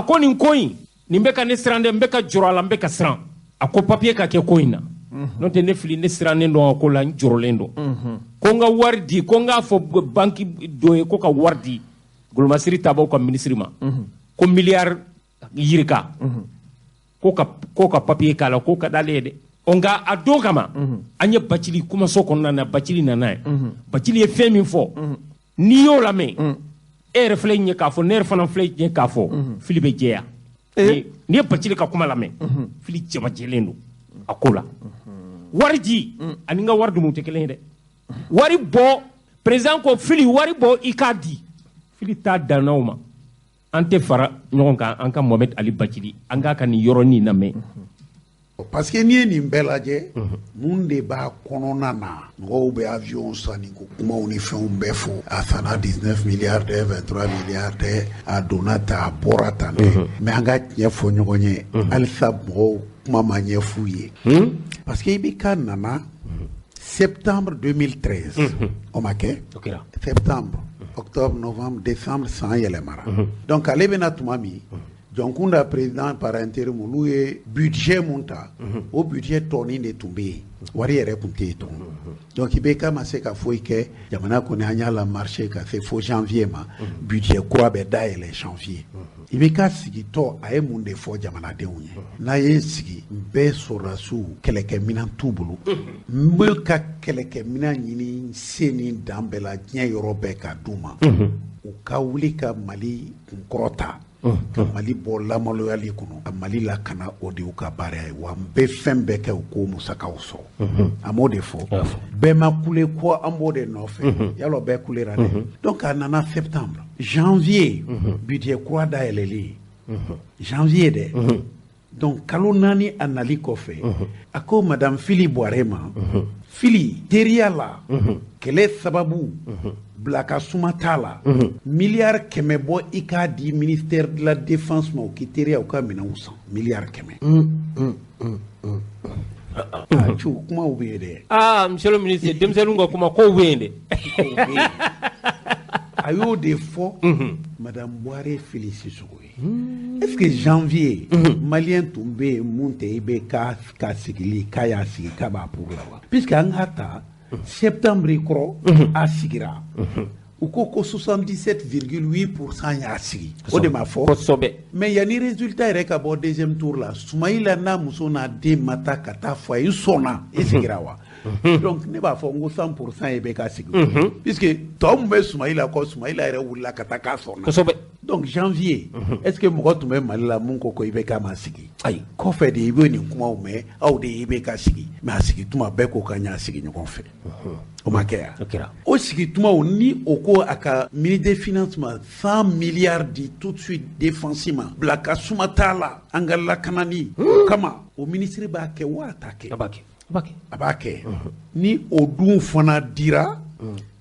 A ko nin ko in, nin bɛ ka ne siran dɛ, n bɛ ka jɔrɔ a la, n bɛ ka siran. A ko papier ka kɛ ko in na. N'o tɛ ne Fili, ne sirannen don a ko la, n jɔrɔlen don. Ko n ka wari di, ko n k'a fɔ banque dɔ ye ko ka wari di golomasiri tabaw ka ministre ma. Ko miliyari yirika. Ko ka papier k'a la, ko ka d'ale ye dɛ. Ɔ, nka a don kama, an ye Bacili kumaso kɔnɔna na, Bacili nana ye. Bacili ye fɛn min fɔ, n'i y'o lamɛn, e yɛrɛ filɛ ɲɛ k'a fɔ, ne yɛrɛ fana filɛ ɲɛ k'a fɔ, Fili bɛ jɛya. N'i ye Bacili ka kuma lamɛn, Fili jabajɛlen don a ko la. Wari di ani n ka wari dun tɛ kelen ye dɛ. Wari bɔ, président ko Fili wari bɔ i k'a di. Fili t'a danna o ma. An tɛ fara ɲɔgɔn kan, an ka Mohamed Ali Bacili, an k'a ka nin yɔrɔnin lamɛn. Parce que n'i ye nin bɛɛ lajɛ, mun de b'a kɔnɔna na? Mɔgɔw bɛ avion sanni ko kumaw ni fɛnw bɛɛ fɔ. A sanna 19 milliards dɛ, 23 milliards dɛ, a donna tan, a bɔra tan dɛ. Mais an ka tiɲɛ fɔ ɲɔgɔn ye halisa, mɔgɔw kuma ma ɲɛ f'u ye. Parce que IBK nana septembre 2013, o ma kɛ? O kɛra. Septembre, octobre, novembre, décembre, san yɛlɛmara. Donc ale bɛna tuma min, Jɔnkunda président par intérim, olu ye budget mun ta, o budget tɔnin de tun bɛ yen, wari yɛrɛ tun tɛ yen tugun. Donc IBK ma se ka foyi kɛ jamana kɔni. An y'a la marché ka se fo janvier ma, budget kura bɛ dayɛlɛ janvier. IBK sigitɔ, a ye mun de fɔ jamanadenw ye? N'a ye sigi, n bɛɛ sɔrɔdasiw, kɛlɛkɛminɛn t'u bolo, n bɛ ka kɛlɛkɛminɛn ɲini se ni dan bɛɛ la, diɲɛ yɔrɔ bɛɛ, ka d'u ma, u ka wuli ka Mali kunkɔrɔta, ka Mali bɔ lamaloyali kɔnɔ, ka Mali lakana. O de y'u ka baara ye, wa n bɛ fɛn bɛɛ kɛ u k'o musakaw sɔrɔ. A m'o de fɔ? Bɛɛ ma kule ko an b'o de nɔfɛ yalɔ, bɛɛ kulera dɛ. Donc a nana septembre, janvier, budget kura dayɛlɛlen janvier dɛ. Donc kalo 4 a nali kɔfɛ, a ko madame Fili Buwarɛ ma: Fili, teriya la, kɛlɛ sababu bila ka suma t'a la, miliyari 100 bɔ i k'a di ministère de la Défense ma, u k'i teriya, u ka minɛnw san, miliyari 100. Ah, cu kumaw bɛ yen dɛ. Ah, monsieur le ministre, denmisɛnninw ka kuma kow bɛ yen dɛ. A y'o de fɔ madame Buwarɛ Fili Sisoko ye. Est ce que janvier, malien tun bɛ yen mun tɛ IBK ka sigili k'a y'a sigi k'a b'a pour la wa? Puisque an k'a ta septembre kɔrɔ, a sigira, u ko ko 77,8 % y'a sigi, o de ma fɔ? Kosɛbɛ. Mais yanni résultat yɛrɛ ka bɔ deuxième tour la, Sumayila n'a muso n'a den ma taa ka taa fɔ a ye n sɔnna, i sigira wa? Donc ne b'a fɔ n ko 100 % ye bɛ ka sigi, puisque tɔ mun bɛ Sumayila kɔ, Sumayila yɛrɛ wulila ka taa k'a sɔnna. Donc janvier, est ce que mɔgɔ tun bɛ Mali la mun ko ko IBK ma sigi? Ayi. Kɔfɛ de i bɛ nin kumaw mɛn, aw de ye IBK sigi. Mais a sigi tuma, bɛɛ ko k'an y'a sigi ɲɔgɔn fɛ, o ma kɛ yan? O kɛra. O sigi tumaw ni o ko a ka ministre des Finances ma 100 milliards di tout de suite défense ma, bila ka suma t'a la, an ka lakanani o kama, o ministre b'a kɛ wa a t'a kɛ? A b'a kɛ, a b'a kɛ. A b'a kɛ. Ni o dun fana dira,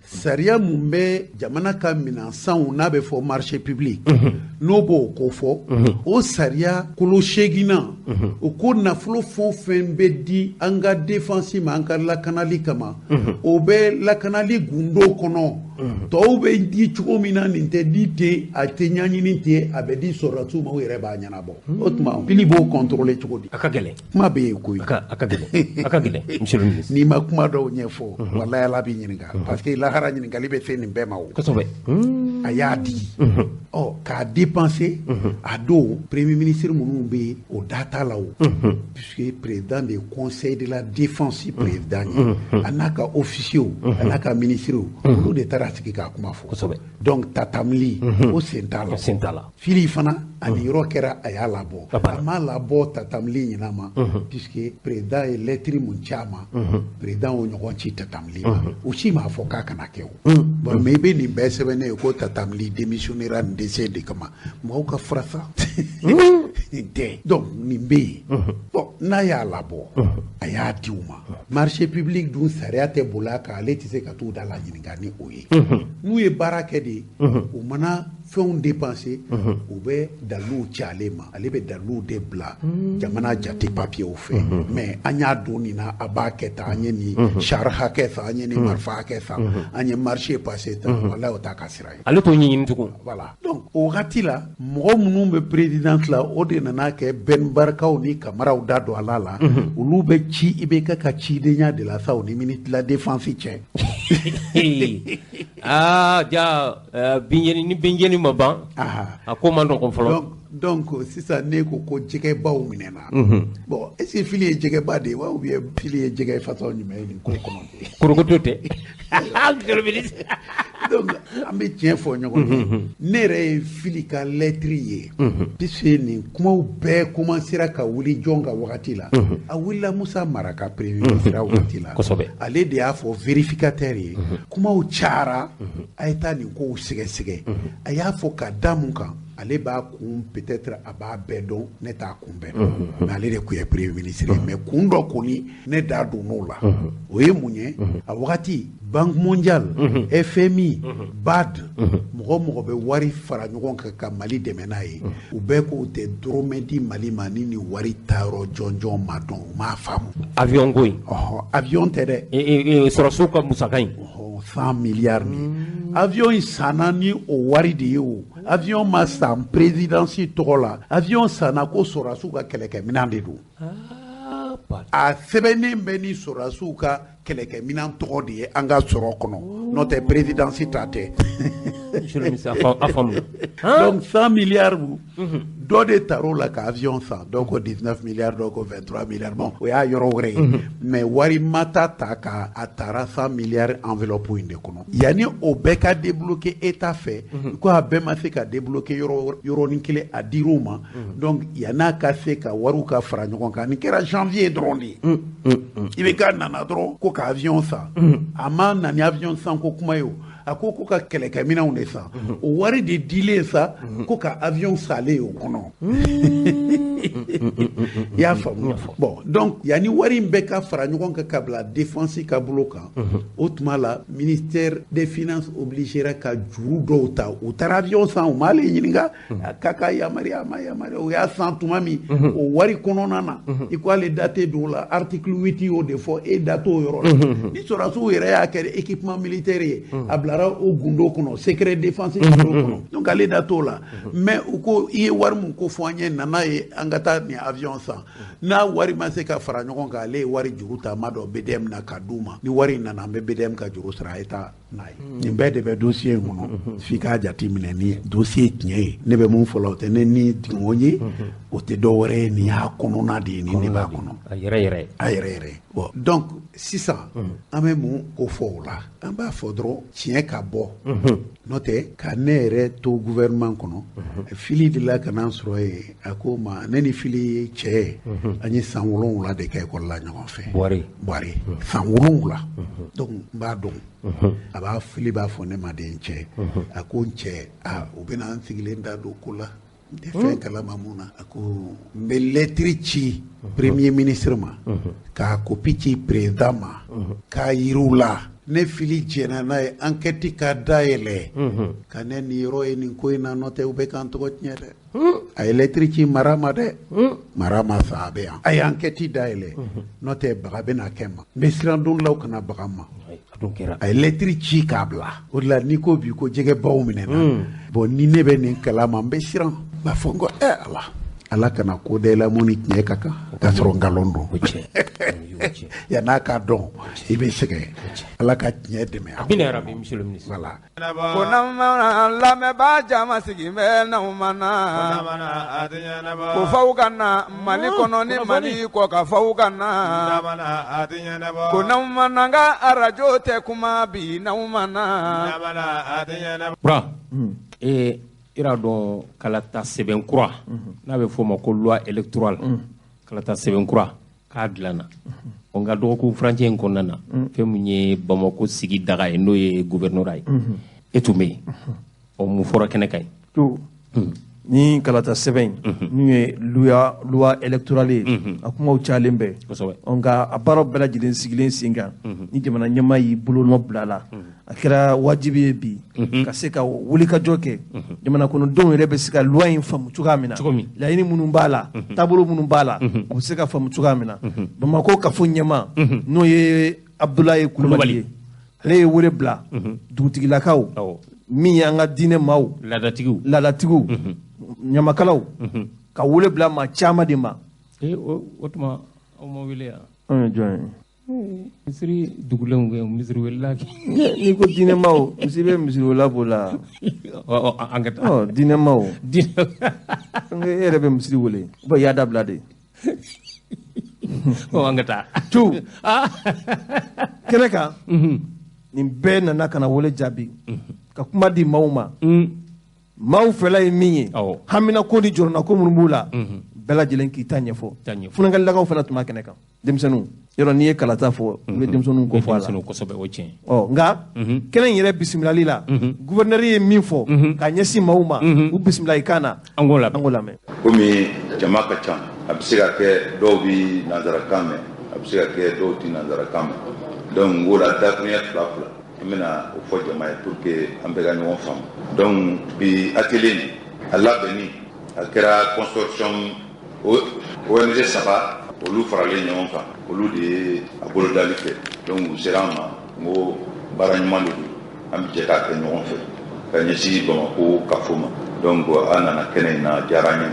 sariya mun bɛ jamana ka minɛnsanw n'a bɛ fɔ marché public, n'o b'o ko fɔ, o sariya kolo seeginnan, o ko nafolo fɛn o fɛn bɛ di an ka défense ma, an ka lakanali kama, o bɛ lakanali gundo kɔnɔ. Tɔw bɛ di cogo min na, nin tɛ di ten, a tɛ ɲɛɲini ten, a bɛ di sɔrɔdasiw ma, u yɛrɛ b'a ɲɛnabɔ. O tuma Fili b'o contrôler cogo di? A ka gɛlɛn. Kuma bɛ yen koyi. A ka gɛlɛn, a ka gɛlɛn, monsieur le ministre. N'i ma kuma dɔw ɲɛfɔ, walahi Ala b'i ɲininka, parce que lahara ɲininkali bɛ se nin bɛɛ ma o. A y'a di, ɔ k'a dépenser a don, premier ministre minnu bɛ yen, o da t'a la o, puisque président de conseil de la défense, président ye, a n'a ka officiers, a n'a ka ministres, olu de taara sigi k'a kuma fɔ. Donc Tatam Ly, o sen t'a la. O sen t'a la. Fili fana, ani yɔrɔ kɛra, a y'a labɔ. A banna. A m'a labɔ Tatam Ly ɲina ma, puisque président ye lettre mun ci a ma, président y'o ɲɔgɔn ci Tatam Ly ma, o si m'a fɔ k'a kana kɛ o. Bon, mais i bɛ nin bɛɛ sɛbɛnnen ye ko Tatam Ly démissionnera nin décès de kama, mɔgɔw ka fura sa nin tɛ. Donc nin bɛ yen. Bon, n'a y'a labɔ, a y'a di u ma, marché public dun sariya tɛ boli a kan, ale tɛ se ka t'u da la ɲininka ni o ye. N'u ye baara kɛ de, u mana fɛnw dépenser, u bɛ daliluw ci ale ma, ale bɛ daliluw de bila jamana jate papiyew fɛ. Mais an y'a don nin na, a b'a kɛ tan, an ye nin char hakɛ san, an ye nin marifa hakɛ san, an ye marché passé tan, walahi o t'a ka sira ye. Ale t'o ɲɛɲini tugun. Voilà. Donc o wagati la, mɔgɔ minnu bɛ présidence la, o de nana kɛ Ben Barkaw ni Kamaraw da don a la. Olu bɛ ci IBK ka cidenya de la sa, o ni ministre de la défense cɛ. Aa ja, binjeni ni binjeni ma ban, a ko man nɔgɔn fɔlɔ. Donc sisan ne ko ko jɛgɛbaw minɛna. Bon, est ce que Fili ye jɛgɛba de ye wa, ou bien Fili ye jɛgɛ façon jumɛn ye nin ko kɔnɔ? Korokoto tɛ. Donc an bɛ tiɲɛ fɔ ɲɔgɔn ye. Ne yɛrɛ ye Fili ka lettre ye, puisque nin kumaw bɛɛ commencera ka wuli jɔn ka wagati la? A wulila Musa Mara ka premier ministre wagati la. Ale de y'a fɔ vérificateur ye, kumaw cayara, a ye taa nin kow sɛgɛsɛgɛ. A y'a fɔ ka da mun kan? Ale b'a kun, peut-être a b'a bɛɛ dɔn, ne t'a kun bɛɛ dɔn, mais ale de tun ye premier ministre ye. Mais kun dɔ kɔni ne da donn'o la, o ye mun ye? A wagati, Banque mondiale, FMI, BAD, mɔgɔ mɔgɔ bɛ wari fara ɲɔgɔn kan ka Mali dɛmɛ n'a ye, u bɛɛ k'o tɛ dɔrɔmɛ di Mali ma ni nin wari taayɔrɔ jɔnjɔn ma dɔn. U m'a faamu. Avion ko in? Ɔhɔ, avion tɛ dɛ. Sɔrɔsiw ka musaka in. Ɔhɔ, 100 milliards nin. Avion in sanna ni o wari de ye. O avion ma san présidence tɔgɔ la, avion sanna ko sɔrɔsiw ka kɛlɛkɛminɛn de don. A sɛbɛnnen bɛ ni sɔrɔsiw ka kɛlɛkɛminɛn tɔgɔ de ye an ka sɔrɔ kɔnɔ, n'o tɛ présidence ta tɛ. A faamu. Donc 100 milliards, dɔ de tar'o la ka avion san. Dɔw ko 19 milliards, dɔw ko 23 milliards. Bon, o y'a yɔrɔ wɛrɛ ye, mais wari ma taa ta ka a taara 100 milliards enveloppe in de kɔnɔ. Yanni o bɛɛ ka débloquer état fɛ, ko a bɛɛ ma se ka débloquer yɔrɔnin kelen, a dir'u ma. Donc yann'a ka se ka wariw ka fara ɲɔgɔn kan, nin kɛra janvier dɔrɔn de ye. IBK nana dɔrɔn ko ka avion san. A ma na ni avion san ko kuma ye, o a ko ko ka kɛlɛkɛminɛnw de san. O wari de dilen sa ko ka avion salen o kɔnɔ, i y'a faamu? Bon, donc yanni wari in bɛɛ ka fara ɲɔgɔn kan ka bila défense ka bolo kan, o tuma la ministère des finances obligera ka juru dɔw ta. U taara avion san, u m'ale ɲininka k'a ka yamaruya, a ma yamaruya. U y'a san tuma min, o wari kɔnɔna na, i ko ale da tɛ don o la. Article 8 y'o de fɔ, e da t'o yɔrɔ la. Ni sɔrɔdasiw yɛrɛ y'a kɛ équipement militaire ye, a bilara o gundo kɔnɔ, secret défense gundo kɔnɔ. Donc ale da t'o la. Mais u ko i ye wari mun ko fɔ an ye, nana ye an ka taa nin avion san. N'a wari ma se ka fara ɲɔgɔn kan, ale ye wari juru ta, ma dɔn BDM na ka d'u ma. Ni wari nana, an bɛ BDM ka juru sara, a ye taa n'a ye. Nin bɛɛ de bɛ dossier in kɔnɔ, f'i k'a jate minɛ ni dossier tiɲɛ ye. Ne bɛ mun fɔ la, o tɛ ne ni dungɔ ye, o tɛ dɔ wɛrɛ ye, nin y'a kɔnɔna de ye, nin de b'a kɔnɔ. A yɛrɛ yɛrɛ. A yɛrɛ yɛrɛ. Bon, donc sisan an bɛ mun ko fɔ o la? An b'a fɔ dɔrɔn tiɲɛ ka bɔ. N'o tɛ, ka ne yɛrɛ to gouvernement kɔnɔ, Fili de la ka n'an sɔrɔ yen. A ko ma, ne ni Fili ye cɛ ye, an ye san 7 de kɛ ekɔli la ɲɔgɔn fɛ. Buwari. Buwari, san 7. Donc n b'a dɔn. A b'a Fili b'a fɔ ne ma de, n cɛ. A ko n cɛ, a u bɛna an sigilen da don ko la, n tɛ fɛn kalama mun na. A ko n bɛ lettre ci premier ministre ma, k'a copie ci président ma, k'a yir'u la ne Fili jɛnna n'a ye, enquête ka dayɛlɛ ka ne nin yɔrɔ ye nin ko in na, n'o tɛ u bɛ k'an tɔgɔ tiɲɛ dɛ. A ye lettre ci Mara ma dɛ, Mara ma sa, a bɛ yan. A ye enquête dayɛlɛ, n'o tɛ baga bɛna kɛ n ma, n bɛ siran don la u kana baga n ma. A ye lettre ci k'a bila. O de la n'i ko bi ko jɛgɛbaw minɛna, bon, ni ne bɛ nin kalama, n bɛ siran, n b'a fɔ n ko ɛ Ala, Ala kana ko da i la mun ni tiɲɛ ka kan k'a sɔrɔ nkalon don. Yann'a k'a dɔn, i bɛ sɛgɛn. Ala ka tiɲɛ dɛmɛ. Amina yarabi, monsieur le ministre. Voilà. Ko lamɛnbaa jama sigi bɛ n'aw ma na, ko faw ka na Mali kɔnɔ ni Mali kɔ ka faw ka na, ko n'aw ma na n ka arajo tɛ kuma bi n'aw ma na. Bura, ee i y'a dɔn kalata sɛbɛn kura n'a bɛ f'o ma ko loi électorale, kalata sɛbɛn kura k'a dilanna. O nka dɔgɔkun furancɛ in kɔnɔna na, fɛn min ye Bamakɔ sigi daga ye, n'o ye gouvernorat ye, e tun bɛ yen. Ɔ, mun fɔra kɛnɛ kan yen? Ni kalata sɛbɛn in n'u ye loi électorale ye, a kumaw cayalen bɛ. Nka a baaraw bɛɛ lajɛlen sigilen sen kan, ni jamana ɲɛmaa y'i bolonɔ bila a la, a kɛra wajibi ye bi ka se ka wulikajɔ kɛ, jamana kɔnɔdenw yɛrɛ bɛ se ka loi in faamu cogoya min na, laɲini minnu b'a la, taabolo minnu b'a la, u bɛ se ka faamu cogoya min na. Bamakɔ kafo ɲɛmaa, n'o ye Abdoulaye Kulubali ye, Ale ye wele bila dugutigilakaw, min y'an ka diinɛ maaw, laadatigiw, ɲamakalaw, ka wele bila maa caman de ma. O tuma aw ma wele yan? Anw ye jɔn ye? Misiri dugulenw kɛ misiri welela. N'i ko diinɛ maaw, misi bɛ misiri welela b'o la. An ka taa. Diinɛ maaw. E yɛrɛ bɛ misiri wele, i y'a dabila de. An ka taa. Tu kɛnɛ kan, nin bɛɛ nana ka na wele jaabi, ka kuma di maaw ma. Maaw fɛla ye min ye, haminako ni jɔrɔnako minnu b'u la, bɛɛ lajɛlen k'i ta ɲɛfɔ. Funankalilakaw fana tun b'a kɛnɛ kan. Denmisɛnninw, yɔrɔ n'i ye kalata fɔ, i bɛ denmisɛnninw ko fɔ a la. Kosɛbɛ, o tiɲɛ. Nka kɛnɛ in yɛrɛ bisimilali la, gouverneur ye min fɔ k'a ɲɛsin maaw ma, u bisimila i kan na. An k'o lamɛn. Komi jama ka ca, a bɛ se ka kɛ dɔw bɛ nanzarakan mɛn, a bɛ se ka kɛ dɔw tɛ nanzarakan mɛn. Donc n k'o la dakuruɲɛ fila fila, an bɛna o fɔ jama ye pour que an bɛɛ ka ɲɔgɔn faamu. Donc bi atelier nin, a labɛnni a kɛra consortium ONG 3, olu faralen ɲɔgɔn kan, olu de ye a bolodali kɛ. Donc u sera an ma, n ko baara ɲuman de don, an bɛ jɛ k'a kɛ ɲɔgɔn fɛ ka ɲɛsin Bamakɔ kafo ma. Donc an nana kɛnɛ in na, a diyara an ye.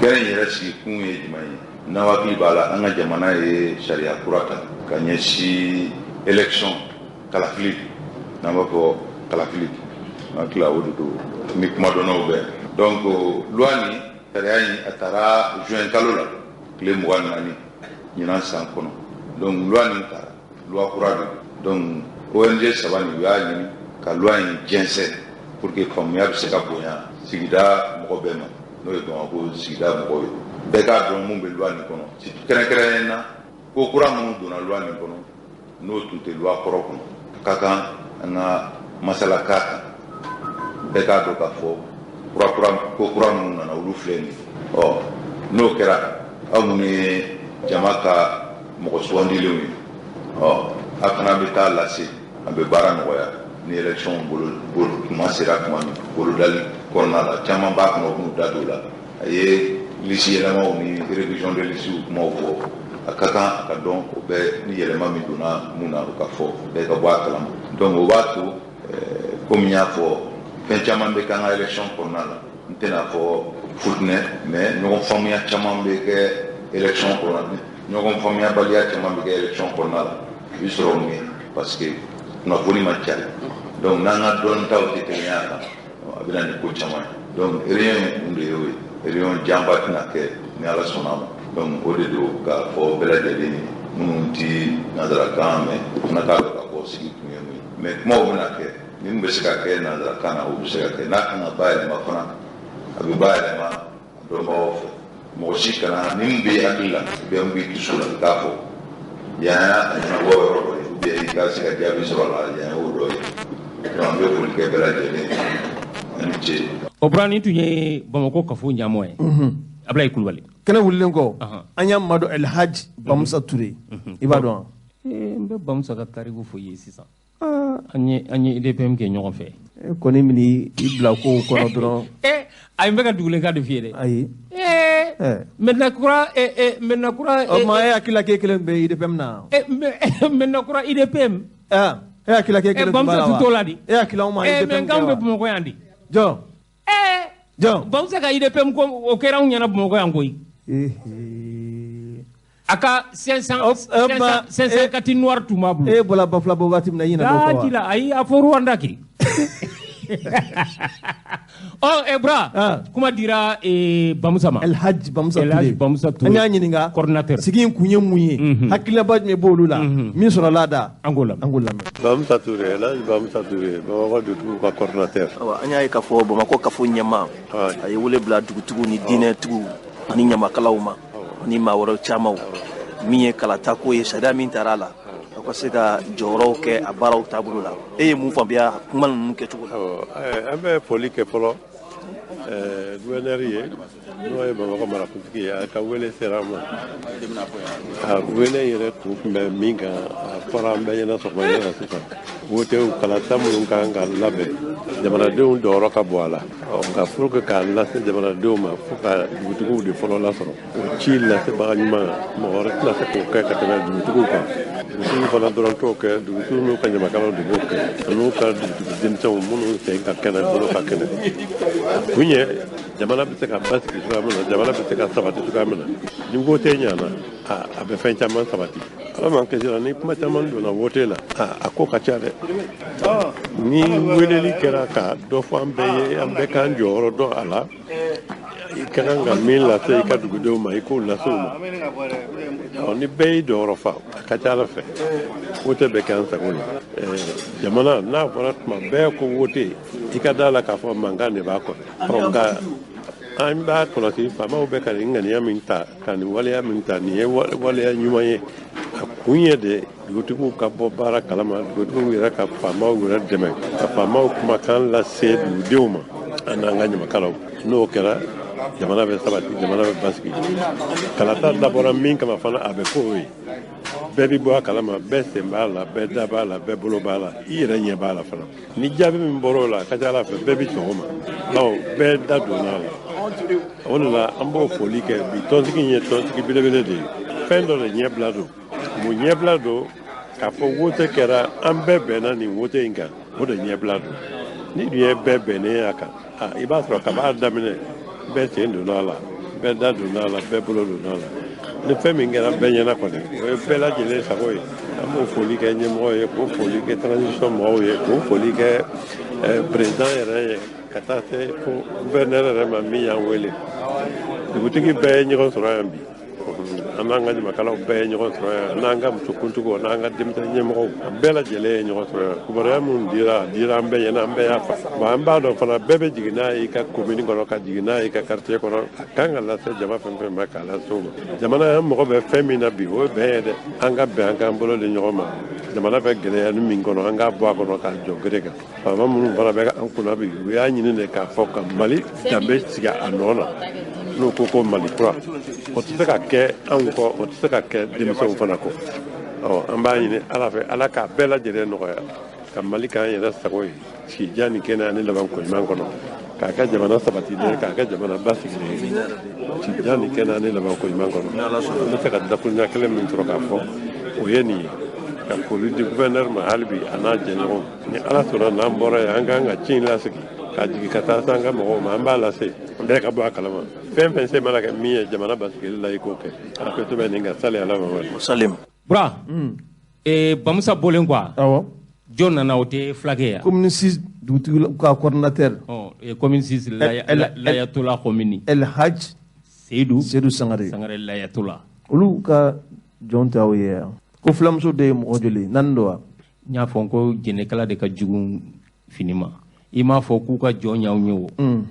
Kɛnɛ in yɛrɛ sigikun ye jumɛn ye? N'aw hakili b'a la, an ka jamana ye sariya kura ta ka ɲɛsin élection kalafili, n'an b'a fɔ kalafili, an hakili la o de don ni kumadɔnnaw bɛɛ. Donc loi nin, sariya in, a taara juin kalo la, tile 24 ɲinan san kɔnɔ. Donc loi nin taara, loi kura de don. Donc ONG 3 nin, u y'a ɲini ka loi in jɛnsɛn pour que faamuya bɛ se ka bonya sigida mɔgɔ bɛɛ ma, n'o ye Bamakɔ sigida mɔgɔw ye. Bɛɛ k'a dɔn mun bɛ loi nin kɔnɔ, kɛrɛnkɛrɛnnenya na ko kura minnu donna loi nin kɔnɔ, n'o tun tɛ loi kɔrɔ kɔnɔ. A ka kan an ka masala k'a kan, bɛɛ k'a dɔn k'a fɔ ko kura minnu nana, olu filɛ nin ye. N'o kɛra, aw minnu ye jama ka mɔgɔ sugandilenw ye, a fana bɛ taa lase, a bɛ baara nɔgɔya ni élection bolo kuma sera tuma min bolodali kɔnɔna la, caman b'a kɔnɔ, u b'u da don o la. A ye lisi yɛlɛmaw ni révision de lisiw kumaw fɔ, a ka kan a ka dɔn o bɛɛ ni yɛlɛma min donna mun na, o ka fɔ bɛɛ ka bɔ a kalama. Donc o b'a to, komi n y'a fɔ, fɛn caman bɛ k'an ka élection kɔnɔna la, n tɛna fɔ futinɛ, mais ɲɔgɔn faamuya caman bɛ kɛ élection kɔnɔna la, ɲɔgɔn faamuyabaliya caman bɛ kɛ élection kɔnɔna la. A bɛ sɔrɔ mun ye? Parce que kunnafoni ma ca. Donc n'an ka dɔnnitaw tɛ kelen y'a kan, a bɛ na ni ko caman ye. Donc réunion in kun de y'o ye. Réunion janba tɛna kɛ ni Ala sɔnna a ma. Donc o de don k'a fɔ bɛɛ lajɛlen ye, minnu ti nanzarakan mɛn, o fana k'a dɔn k'a fɔ sigi kun ye mun ye. Mais kumaw bɛna kɛ, min bɛ se ka kɛ nanzarakan na, o bɛ se ka kɛ. N'a kan ka bayɛlɛma fana, a bɛ bayɛlɛma a dɔnbagaw fɛ. Mɔgɔ si kana ni min b'i hakili la, ou bien min b'i dusu la, i k'a fɔ. Yan y'a ɲɛnabɔ yɔrɔ dɔ ye, ou bien i ka se ka jaabi sɔrɔ a la, yan y'o dɔ ye. Donc an bɛ foli kɛ bɛɛ lajɛlen ye, a ni ce. O bɔra nin tun ye Bamakɔ kafo ɲɛmɔgɔ ye, Abulayi Kulubali. Kɛnɛ wulilen kɔ, an y'a madɔn Elhaji Bamusa Ture, i b'a dɔn wa? N bɛ Bamusa ka tariku fɔ i ye sisan. An ye IDPM kɛ ɲɔgɔn fɛ. E kɔni min'i bila kow kɔnɔ dɔrɔn. Ayi, n bɛ ka dugulenkan de f'i ye dɛ. Ayi. Maintenant kura. O tuma e hakili la k'e kelen bɛ IDPM na? Maintenant kura IDPM. E hakili la k'e kelen tun b'a la wa? Bamusa tun t'o la de. E hakili la anw ma IDPM kɛ wa? Mais k'anw bɛ Bamakɔ yan de. Jɔn? Jɔn? Bamusa ka IDPM ko o kɛra anw ɲɛna Bamakɔ yan koyi. A ka 504 noir tun b'a bolo. E bɔra Bafulabɔ waati min na, i ɲinɛna o kɔ wa? La ayi, a fɔ Rwanda kɛ. Bra, kuma dira Bamusa ma. Elhaji Bamusa Ture. Elhaji Bamusa Ture. An y'a ɲininka. Coordinateur. Sigi in kun ye mun ye? Hakilinaba jumɛn b'olu la? Min sɔrɔla a da. An k'o lamɛn. An k'o lamɛn. Bamusa Ture, Elhaji Bamusa Ture, Bamakɔ dutigiw ka coordinateur. Awa, an y'a ye k'a fɔ Bamakɔ kafo ɲɛmaa, a ye wele bila dugutigiw ni diinɛtigiw ani ɲamakalaw ma, ani maa wɛrɛw camanw, min ye kalatako ye, sariya min taara a la, aw ka se ka jɔyɔrɔw kɛ a baaraw taabolo la. E ye mun faamuya kuma ninnu kɛcogo la? An bɛ foli kɛ fɔlɔ Gouverneur ye n'o ye Bamakɔ marakuntigi ye, a ka wele sera an ma. A wele yɛrɛ kun tun bɛ min kan, a fɔra an bɛɛ ɲɛna sɔgɔma in na sisan. Wotew kalata minnu kan ka labɛn, jamanadenw jɔyɔrɔ ka bon a la. Nka pour que k'a lase jamanadenw ma, fo ka dugutigiw de fɔlɔ lasɔrɔ. O ci lasebaga ɲuman, mɔgɔ wɛrɛ tɛna se k'o kɛ ka tɛmɛ dugutigiw kan. Dugutigiw fana dɔrɔn t'o kɛ, dugutigiw n'u ka ɲamakalaw de b'o kɛ, an'u ka dugutigi denmisɛnw minnu sen ka kɛnɛ, bolo ka kɛnɛ. A kun ye jamana bɛ se ka basigi cogoya min na, jamana bɛ se ka sabati cogoya min na. Ni wote ɲana, a bɛ fɛn caman sabati. Ala m'an kisira ni kuma caman donna wote la, a ko ka ca dɛ. Ni weleli kɛra ka dɔ fɔ an bɛɛ ye, an bɛɛ k'an jɔyɔrɔ dɔn a la. I ka kan ka min lase i ka dugudenw ma, i k'o lase u ma. Ni bɛɛ y'i jɔyɔrɔ fa, a ka ca Ala fɛ wote bɛ kɛ an sago la. Jamana n'a fɔra tuma bɛɛ ko wote, i ka da la k'a fɔ mankan de b'a kɔfɛ. Nka an b'a kɔlɔsi, faamaw bɛ ka nin ŋaniya min ta, ka nin waleya min ta, nin ye waleya ɲuman ye. A kun ye de dugutigiw ka bɔ baara kalama, dugutigiw yɛrɛ ka faamaw yɛrɛ dɛmɛ, ka faamaw kumakan lase dugudenw ma, an n'an ka ɲamakalaw. N'o kɛra, jamana bɛ sabati, jamana bɛ basigi. Kalata dabɔra min kama fana, a bɛ k'o ye. Bɛɛ bɛ bɔ a kalama, bɛɛ sen b'a la, bɛɛ da b'a la, bɛɛ bolo b'a la, i yɛrɛ ɲɛ b'a la fana. Ni jaabi min bɔra o la, a ka ca Ala fɛ bɛɛ bɛ sɔn o ma, bawo bɛɛ da donna a la. O de la an b'o foli kɛ bi. Tɔnsigi in ye tɔnsigi belebele de ye. Fɛn dɔ de ɲɛbila don. Mun ɲɛbila don? K'a fɔ wote kɛra, an bɛɛ bɛnna nin wote in kan, o de ɲɛbila don. Ni dun ye bɛɛ bɛnnen a kan, i b'a sɔrɔ kab'a daminɛ bɛɛ sen donna a la, bɛɛ da donna a la, bɛɛ bolo donna a la. Ni fɛn min kɛra bɛɛ ɲɛna kɔni, o ye bɛɛ lajɛlen sago ye. An b'o foli kɛ ɲɛmɔgɔ ye, k'o foli kɛ transition mɔgɔw ye, k'o foli kɛ président yɛrɛ ye, ka taa se fo gouverneur yɛrɛ ma min y'an wele. Dugutigi bɛɛ ye ɲɔgɔn sɔrɔ yan bi. An n'an ka ɲamakalaw bɛɛ ye ɲɔgɔn sɔrɔ yan, an n'an ka musokuntigiw, an n'an ka denmisɛnnin ɲɛmɔgɔw, a bɛɛ lajɛlen ye ɲɔgɔn sɔrɔ yan. Kibaruya minnu dira, a dira an bɛɛ ɲɛna, an bɛɛ y'a faamu. Bon, an b'a dɔn fana bɛɛ bɛ jigin n'a ye i ka commune kɔnɔ, ka jigin n'a ye i ka quartier kɔnɔ. A kan ka lase jama fɛn fɛn ma, k'a lase o ma. Jamana an mago bɛ fɛn min na bi, o ye bɛn ye dɛ. An ka bɛn, an k'an bolo di ɲɔgɔn ma. Jamana bɛ gɛlɛya ni min kɔnɔ, an k'a bɔ a kɔnɔ k'a jɔ gere kan. Faama minnu fana bɛ an kunna bi, u y'a ɲini de k'a fɔ ka Mali danbe sigi a nɔ na. N'o ko ko Mali kura, o tɛ se ka kɛ anw kɔ, o tɛ se ka kɛ denmisɛnw fana kɔ. An b'a ɲini Ala fɛ, Ala k'a bɛɛ lajɛlen nɔgɔya, ka Mali k'an yɛrɛ sago ye, sijan ni kɛnɛya ni laban koɲuman kɔnɔ, k'a kɛ jamana sabatilen ye, k'a kɛ jamana basigilen ye, sijan ni kɛnɛya ni laban koɲuman kɔnɔ. An bɛ se ka dakuruɲa kelen min sɔrɔ k'a fɔ, o ye nin ye. Ka foli di gouverneur ma hali bi, a n'a jɛɲɔgɔnw. Ni Ala sɔnna, n'an bɔra yen, an kan ka ci in lasigi ka jigin ka taa se an ka mɔgɔw ma. An b'a lase bɛɛ ka bɔ a kalama. Fɛn fɛn se mana kɛ min ye jamana basigili la, i k'o kɛ. A ko to bɛ nin ka sali Ala Mamadu. Salim. Bura. Bamusa bɔlen quoi. Awɔ. Jɔn nana, o tɛ fulakɛ ya? Commune 6 dugutigi ka coordinateur. Commune 6 Layatola commune. El Hadj Seydou Sangare. Sangare Layatola. Olu ka jɔn tɛ aw ye yan. Ko fulamuso de ye mɔgɔ joli naani don wa? N y'a fɔ ko jɛnɛkala de ka jugu fini ma. I m'a fɔ k'u ka jɔn y'anw ye o.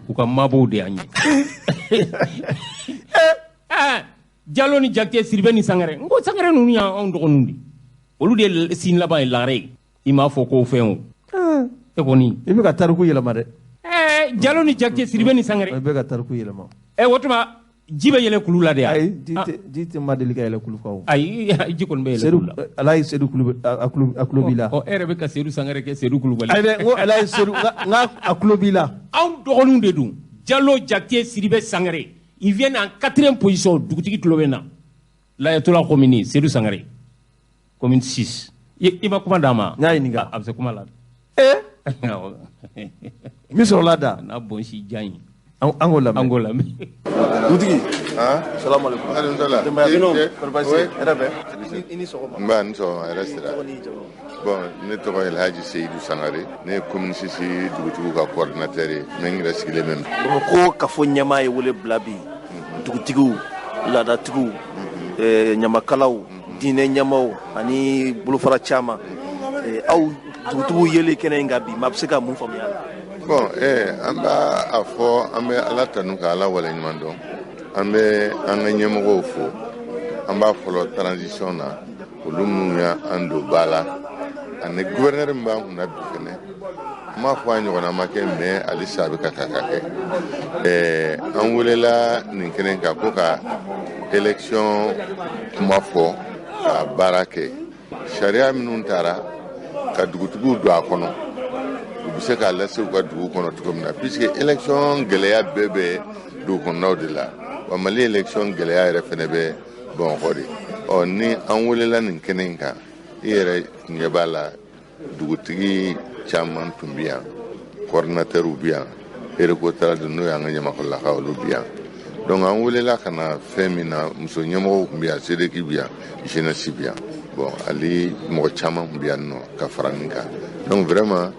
K'u ka mabɔw de y'an ye. Jalo ni Jakite, Siribe ni Sangare. N ko Sangare ninnu y'anw dɔgɔninw de. Olu de ye sin laban ye lagare ye. I m'a fɔ k'o fɛn o. E kɔni. I bɛ ka tariku yɛlɛma dɛ. Jalo ni Jakite, Siribe ni Sangare. I bɛ ka tariku yɛlɛma. O tuma ji bɛ yɛlɛ kulu la de. Ayi, ji tɛ ma deli ka yɛlɛ kulu kan o. Ayi, ji kɔni bɛ yɛlɛ kulu la. Ala ye Seydou Kulubali a kulo b'i la. Ɔ, e yɛrɛ bɛ ka Seydou Sangare kɛ Seydou Kulubali. Ayi dɛ, n ko ala ye Seydou, n k'a a kulo b'i la. Anw dɔgɔninw de don. Jalo, Jakite, Siribe, Sangare. Ils viennent en 4e position. Dugutigi tulo bɛ na. Layatola commune, Seydou Sangare. Commune 6. I ma kuma d'a ma? N y'a ɲininka. A bɛ se kuma la. Min sɔrɔla da. N'a bɔn si jan ye. An k'o lamɛn. An k'o lamɛn. Dugutigi. Salamu aleykum. Denbaya kɔri baasi tɛ? Hɛrɛ bɛ? I ni sɔgɔma. Nba, ni sɔgɔma, hɛrɛ sira. Bon, ne tɔgɔ ye Elhaji Seydou Sangare. Ne ye commune 6 dugutigiw ka coordinateur ye. N bɛ n yɛrɛ sigilen bɛ. Bamakɔ kafo ɲɛmaa ye wele bila bi dugutigiw, laadatigiw, ɲamakalaw, diinɛ ɲɛmaaw ani bolofara caman. Aw dugutigiw yelen kɛnɛ in kan bi, maa bɛ se ka mun faamuya a la? Bon, an b'a a fɔ, an bɛ Ala tanu ka Ala waleɲuman dɔn. An bɛ an ka ɲɛmɔgɔw fo. An b'a fɔlɔ transition na, olu minnu y'an don ba la, ani gouverneur min b'an kunna bi fɛnɛ, N m'a fɔ a ɲɔgɔnna ma kɛ, mais halisa a bɛ ka kɛ. An welela nin kɛnɛ kan ko ka élection kuma fɔ, ka baara kɛ. Sariya minnu taara ka dugutigiw don a kɔnɔ, u bɛ se k'a lase u ka dugu kɔnɔ cogo min na, puisque élection gɛlɛya bɛɛ bɛ dugu kɔnɔnaw de la. Wa Mali élection gɛlɛya yɛrɛ fɛnɛ bɛ Bamakɔ de. Ɔ ni an welela nin kɛnɛ in kan, i yɛrɛ ɲɛ b'a la, dugutigi caman tun bɛ yan, coordinateurw bɛ yan, Ereko Taradu n'o y'an ka ɲamakalakaw, olu bɛ yan. Donc an welela ka na fɛn min na, muso ɲɛmɔgɔw tun bɛ yan, SEDEC bɛ yan, jeunesse bɛ yan, bon hali mɔgɔ caman tun bɛ yan nɔ ka fara nin kan. Donc vraiment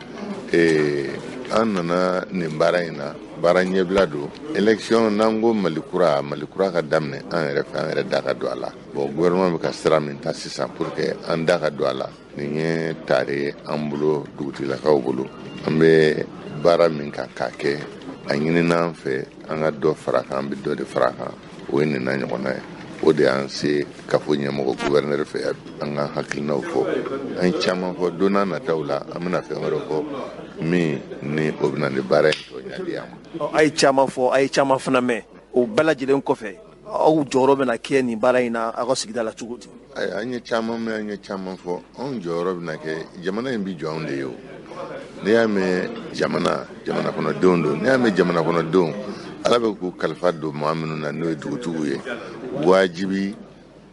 an nana nin baara in na, baara ɲɛbila don. Élection, n'an ko Mali kura, Mali kura ka daminɛ an yɛrɛ fɛ, an yɛrɛ da ka don a la. Bon, gouvernement bɛ ka sira min ta sisan pour que an da ka don a la, nin ye tare ye an bolo, dugutigilakaw bolo. An bɛ baara min kan k'a kɛ, a ɲinina an fɛ an ka dɔ fara kan, an bɛ dɔ de fara kan, o ye nin n'a ɲɔgɔnna ye. O de y'an se kafo ɲɛmɔgɔ gouverneur fɛ, an ka hakilinaw fɔ. An ye caman fɔ, don n'a nataw la an bɛna fɛn wɛrɛ fɔ min ni o bɛna ni baara in tɔ ɲali an ma. A ye caman fɔ, a ye caman fana mɛn. O bɛɛ lajɛlen kɔfɛ, aw jɔyɔrɔ bɛna kɛ nin baara in na aw ka sigida la cogo di? Ayiwa, an ye caman mɛn, an ye caman fɔ. Anw jɔyɔrɔ bɛna kɛ, jamana in bɛ jɔ anw de ye o. N'i y'a mɛn jamana, jamana kɔnɔdenw don. N'i y'a mɛn jamana kɔnɔdenw, Ala bɛ k'u kalifa don maa minnu na, n'o ye dugutigiw ye, wajibi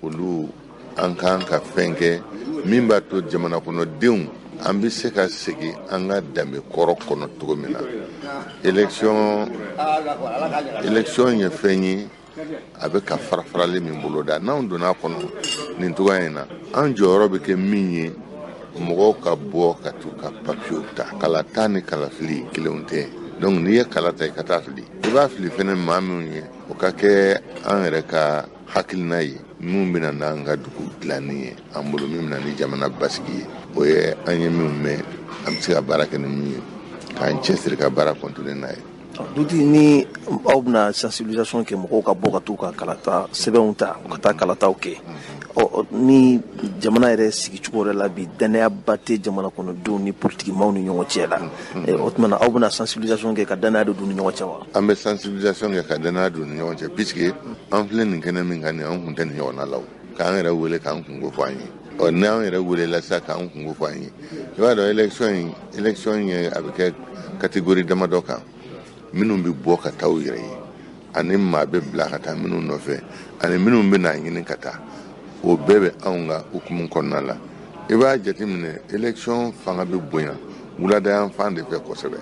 olu an kan ka fɛn kɛ min b'a to jamana kɔnɔdenw an bɛ se ka segin an ka danbe kɔrɔ kɔnɔ cogo min na. Élection ye fɛn ye, a bɛ ka fara farali min boloda, n'anw donna a kɔnɔ nin cogoya in na, an jɔyɔrɔ bɛ kɛ min ye, mɔgɔw ka bɔ ka t'u ka papiyew ta. Kalata ni kalafili kelenw tɛ. Donc n'i ye kala ta, i ka taa fili, i b'a fili fɛnɛ maa minnu ye, o ka kɛ an yɛrɛ ka hakilina ye minnu bɛna n'an ka dugu dilanni ye an bolo, min bɛna ni jamana basigi ye. O ye an ye minnu mɛn, an bɛ se ka baara kɛ ni min ye, k'an cɛsiri ka baara continuer n'a ye. Dutigi, ni aw bɛna sensibilisation kɛ, mɔgɔw ka bɔ ka t'u ka kalata sɛbɛnw ta, ka taa kalataw kɛ, ɔ ni jamana yɛrɛ sigicogo yɛrɛ la bi, danayaba tɛ jamana kɔnɔdenw ni politikimaw ni ɲɔgɔn cɛ la, o tuma na aw bɛna sensibilisation kɛ ka danaya don ni ɲɔgɔn cɛ wa? An bɛ sensibilisation kɛ ka danaya don ni ɲɔgɔn cɛ, puisque an filɛ nin kɛnɛ min kan nin, an kun tɛ nin ɲɔgɔnna la o, k'an yɛrɛ wele k'an kungo fɔ an ye. Ɔ n'an yɛrɛ welela sisan k'an kungo fɔ an ye, i b'a dɔn élection ye, a bɛ kɛ catégorie damadɔ kan, minnu bɛ bɔ ka taa u yɛrɛ ye, ani maa bɛ bila ka taa minnu nɔfɛ, ani minnu bɛ n'a ɲini ka taa, o bɛɛ bɛ anw ka hukumu kɔnɔna la. I b'a jateminɛ, élection fanga bɛ bonya wulada yan fan de fɛ kosɛbɛ,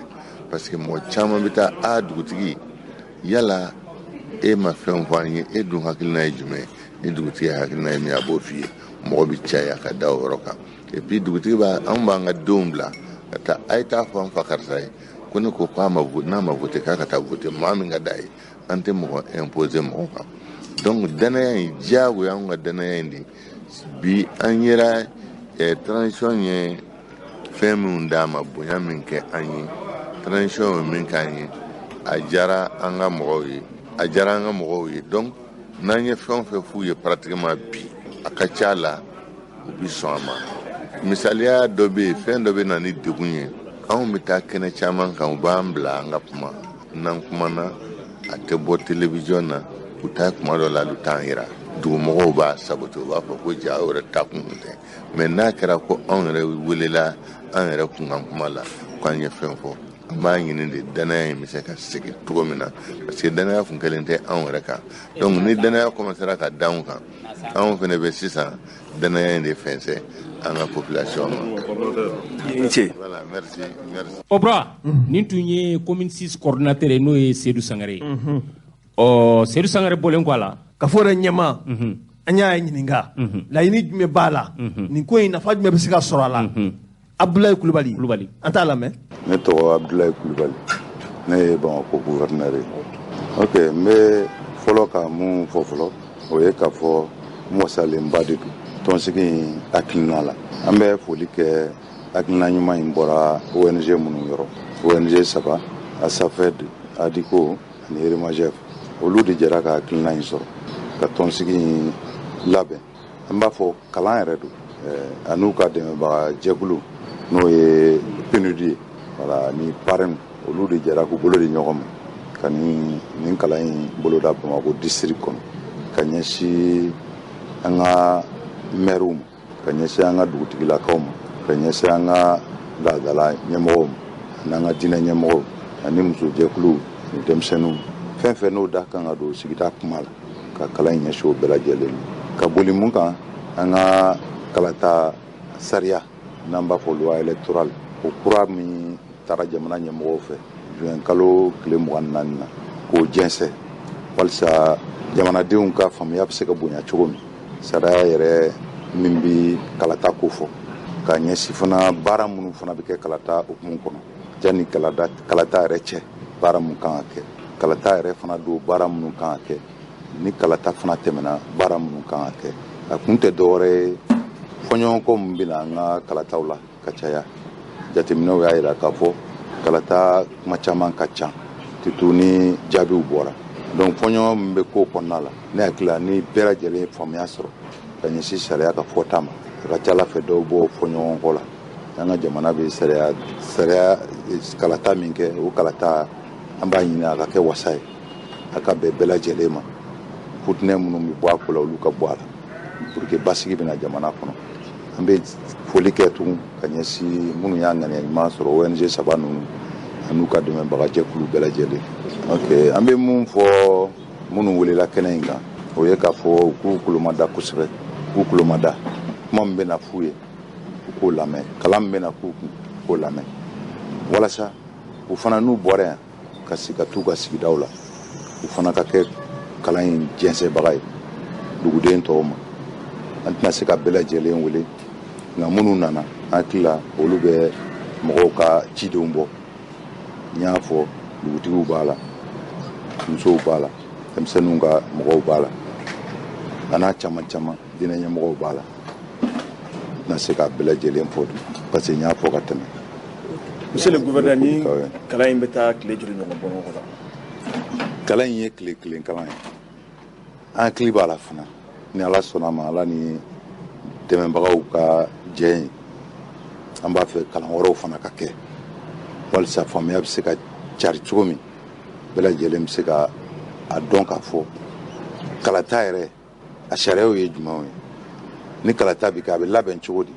parce que mɔgɔ caman bɛ taa, a dugutigi, yala e ma fɛn fɔ an ye, e dun hakilina ye jumɛn ye? Ni dugutigi hakilina ye min ye, a b'o f'i ye. Mɔgɔ bɛ caya ka da o yɔrɔ kan. Et puis dugutigi b'a, anw b'an ka denw bila ka taa, a ye taa fɔ an fa karisa ye ko ne ko k'a ma, n'a ma voter, k'a ka taa voter maa min ka d'a ye. An tɛ mɔgɔ imposer mɔgɔ kan. Donc danaya in, diyagoya anw ka danaya in de bi an yera transition ye fɛn minnu d'a ma, bonya min kɛ an ye, transition ye min k'an ye, a diyara an ka mɔgɔw ye, a diyara an ka mɔgɔw ye. Donc n'an ye fɛn o fɛn f'u ye pratiquement bi, a ka ca la u bi sɔn a ma. Misaliya dɔ bɛ yen, fɛn dɔ bɛ na ni degun ye, anw bɛ taa kɛnɛ caman kan, u b'an bila an ka kuma. N'an kumana, a tɛ bɔ télévision na, u taa kuma dɔ la, u t'an yira, dugumɔgɔw b'a saboter, u b'a fɔ ko ja aw yɛrɛ ta kun tɛ. Mais n'a kɛra ko anw yɛrɛ welela an yɛrɛ kunkan kuma la k'an ye fɛn fɔ, an b'a ɲini de danaya in bɛ se ka segin cogo min na, parce que danaya kun kelen tɛ anw yɛrɛ kan. Donc ni danaya commencera ka da anw kan, anw fana bɛ sisan danaya in de fɛnsɛ an ka population ma. Voilà, merci, merci. Obra, nin tun ye commune 6 coordinateur ye, n'o ye Seydou Sangare ye. Ɔ Seydou Sangare bɔlen kɔ a la, ka fɔ yɛrɛ ɲɛma, an y'a ɲininka laɲini jumɛn b'a la, nin ko in nafa jumɛn bɛ se ka sɔrɔ a la. Abdoulaye Kulubali. Kulubali. An t'a lamɛn. Ne tɔgɔ Abdoulaye Kulubali, ne ye Bamakɔ gouverneur ye. Ok, n bɛ fɔlɔ ka mun fɔ fɔlɔ, o ye k'a fɔ n wasalenba de don tɔnsigi in hakilina la. An bɛ foli kɛ, hakilina ɲuman in bɔra ONG minnu yɔrɔ, ONG 3, ASAFED, ADICO ani REMAGEF, olu de jɛra ka hakilina in sɔrɔ ka tɔnsigi in labɛn. An b'a fɔ kalan yɛrɛ don, an'u ka dɛmɛbaga jɛkulu n'o ye PNUD ye. Voilà, ni parrain olu de jɛra k'u bolo di ɲɔgɔn ma ka nin kalan in boloda Bamakɔ district kɔnɔ, ka ɲɛsin an ka maires ma, ka ɲɛsin an ka dugutigilakaw ma, ka ɲɛsin an ka laadala ɲɛmɔgɔw ma, ani an ka diinɛ ɲɛmɔgɔw, ani musojɛkuluw, ani denmisɛnninw, fɛn fɛn n'o da kan ka don sigida kuma la, ka kalan in ɲɛsin o bɛɛ lajɛlen ma. Ka boli mun kan, an ka kalata sariya, n'an b'a fɔ loi électorale, o kura min taara jamana ɲɛmɔgɔw fɛ juin kalo tile 24 na, k'o jɛnsɛn walisa jamanadenw ka faamuya bɛ se ka bonya cogo min, sariya yɛrɛ min bɛ kalata ko fɔ, ka ɲɛsin fana baara minnu fana bɛ kɛ kalata hukumu kɔnɔ, janni kalata yɛrɛ cɛ baara mun kan ka kɛ, kalata yɛrɛ fana don baara minnu kan ka kɛ, ni kalata fana tɛmɛna baara minnu kan ka kɛ. A kun tɛ dɔwɛrɛ ye, fɔɲɔgɔnkɔ min bɛ na an ka kalataw la ka caya. Jateminɛw y'a jira k'a fɔ kalata kuma caman ka ca, surtout ni jaabiw bɔra. Donc fɔɲɔgɔn min bɛ ko kɔnɔna la, ne hakili la ni bɛɛ lajɛlen ye faamuya sɔrɔ ka ɲɛsin sariya ka fɔta ma, a ka ca ala fɛ dɔw bɔ fɔɲɔgɔn kɔ la. An ka jamana bɛ sariya kalata min kɛ, o kalata an b'a ɲini a ka kɛ wasa ye, a ka bɛn bɛɛ lajɛlen ma. Futinɛ minnu bɛ bɔ a ko la, olu ka bɔ a la pour que basigi bɛ na jamana kɔnɔ. An bɛ foli kɛ tugun ka ɲɛsin minnu y'a ŋaniya ɲuman sɔrɔ, ONG 3 ninnu an'u ka dɛmɛbagajɛkulu bɛɛ lajɛlen. Ok, an bɛ mun fɔ minnu welela kɛnɛ in kan, o ye k'a fɔ u k'u kulomada kosɛbɛ, u k'u kulomada. Kuma min bɛna f'u ye, u k'o lamɛn. Kalan min bɛna k'u kun, u k'o lamɛn, walasa u fana n'u bɔra yan ka se ka t'u ka sigidaw la, u fana ka kɛ kalan in jɛnsɛnbaga ye duguden tɔw ma. An tɛna se ka bɛɛ lajɛlen wele, nka minnu nana, an hakili la olu bɛ mɔgɔw ka cidenw bɔ. N y'a fɔ, dugutigiw b'a la, musow b'a la, denmisɛnninw ka mɔgɔw b'a la, a n'a caman caman, diinɛ ɲɛmɔgɔw b'a la. N tɛna se k'a bɛɛ lajɛlen fɔ parce que n y'a fɔ ka tɛmɛ. Monsieur le gouverneur, ni kalan in bɛ taa tile joli ɲɔgɔn bɔ ɲɔgɔn la? Kalan in ye tile kelen kalan ye. An hakili b'a la fana, ni Ala sɔnna ma, Ala ni dɛmɛbagaw ka jɛ ye, an b'a fɛ kalan wɛrɛw fana ka kɛ walisa faamuya bɛ se ka cari cogo min, bɛɛ lajɛlen bɛ se ka a dɔn k'a fɔ kalata yɛrɛ a sariyaw ye jumɛnw ye, ni kalata bɛ kɛ a bɛ labɛn cogo di,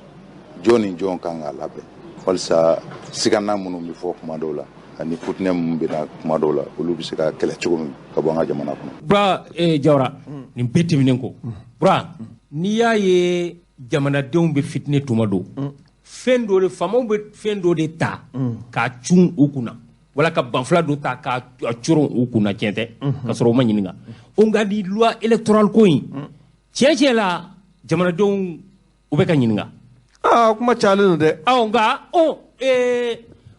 jɔn ni jɔn kan k'a labɛn, walisa sigana minnu bɛ fɔ kuma dɔw la ani futinɛ minnu bɛ na kuma dɔw la, olu bɛ se ka kɛlɛ cogo min ka bɔ an ka jamana kɔnɔ. Bura Jawara, nin bɛɛ tɛmɛnen kɔ, Bura, n'i y'a ye jamanadenw bɛ fitinɛ tuma don, fɛn dɔ de faamaw bɛ fɛn dɔ de ta k'a cun u kunna, wala ka banfula dɔ ta k'a coron u kunna, tiɲɛ tɛ, ka sɔrɔ u ma ɲininka. O nka ni loi électorale ko in, tiɲɛ la, jamanadenw u bɛ ka ɲininka. Aa, kuma cayalen don dɛ. Awɔ, nka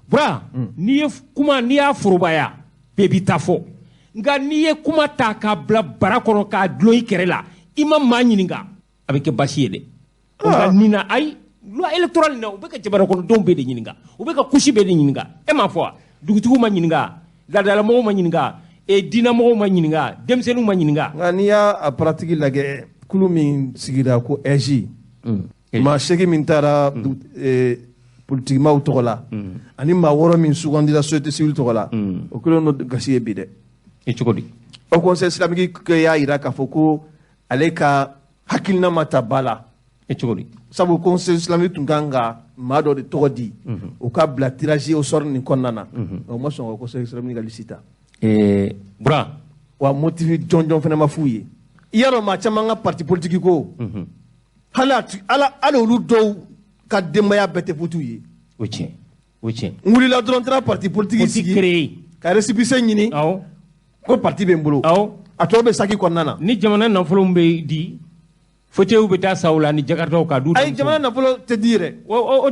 Bura, n'i ye kuma, n'i y'a forobaya, bɛɛ b'i ta fɔ. Nka n'i ye kuma ta k'a bila bara kɔnɔ k'a dulon i kɛrɛ la, i ma maa ɲininka, a bɛ kɛ baasi ye dɛ. Nka nin na, ayi, loi électorale na, u bɛ ka jamana kɔnɔdenw bɛɛ de ɲininka, u bɛ ka couche bɛɛ de ɲininka. E m'a fɔ wa, dugutigiw ma ɲininka, laadalamɔgɔw ma ɲininka, diinɛmɔgɔw ma ɲininka, denmisɛnninw ma ɲininka. Nka n'i y'a pratique lajɛ, kulu min sigira ko AIGE, maa 8 min taara politikimaw tɔgɔ la, ani maa 6 min sugandira société civile tɔgɔ la, o kɛlen don gasi ye bi dɛ. E cogo di? Haut Conseil islamique y'a jira k'a fɔ ko ale ka hakilina ma ta ba la. E cogo di? Sabu Conseil islamique tun kan ka maa dɔ de tɔgɔ di, o ka bila tirage au sort nin kɔnɔna na, o ma sɔn ka Conseil islamique ka liste ta. Bura, wa motif jɔnjɔn fana ma f'u ye. I y'a dɔn, maa caman ka parti politique ko, hali olu dɔw ka denbaya bɛɛ tɛ vote ye. O tiɲɛ, o tiɲɛ. N wulila dɔrɔn, n taara parti politique sigi, ka récépissé ɲini, ko parti bɛ n bolo. A tɔ bɛ saki kɔnɔna na. Ni jamana nafolo bɛ di, fauteuil bɛ taa sa o la ni jakaritaw ka du. Ayi, jamana nafolo tɛ di yɛrɛ.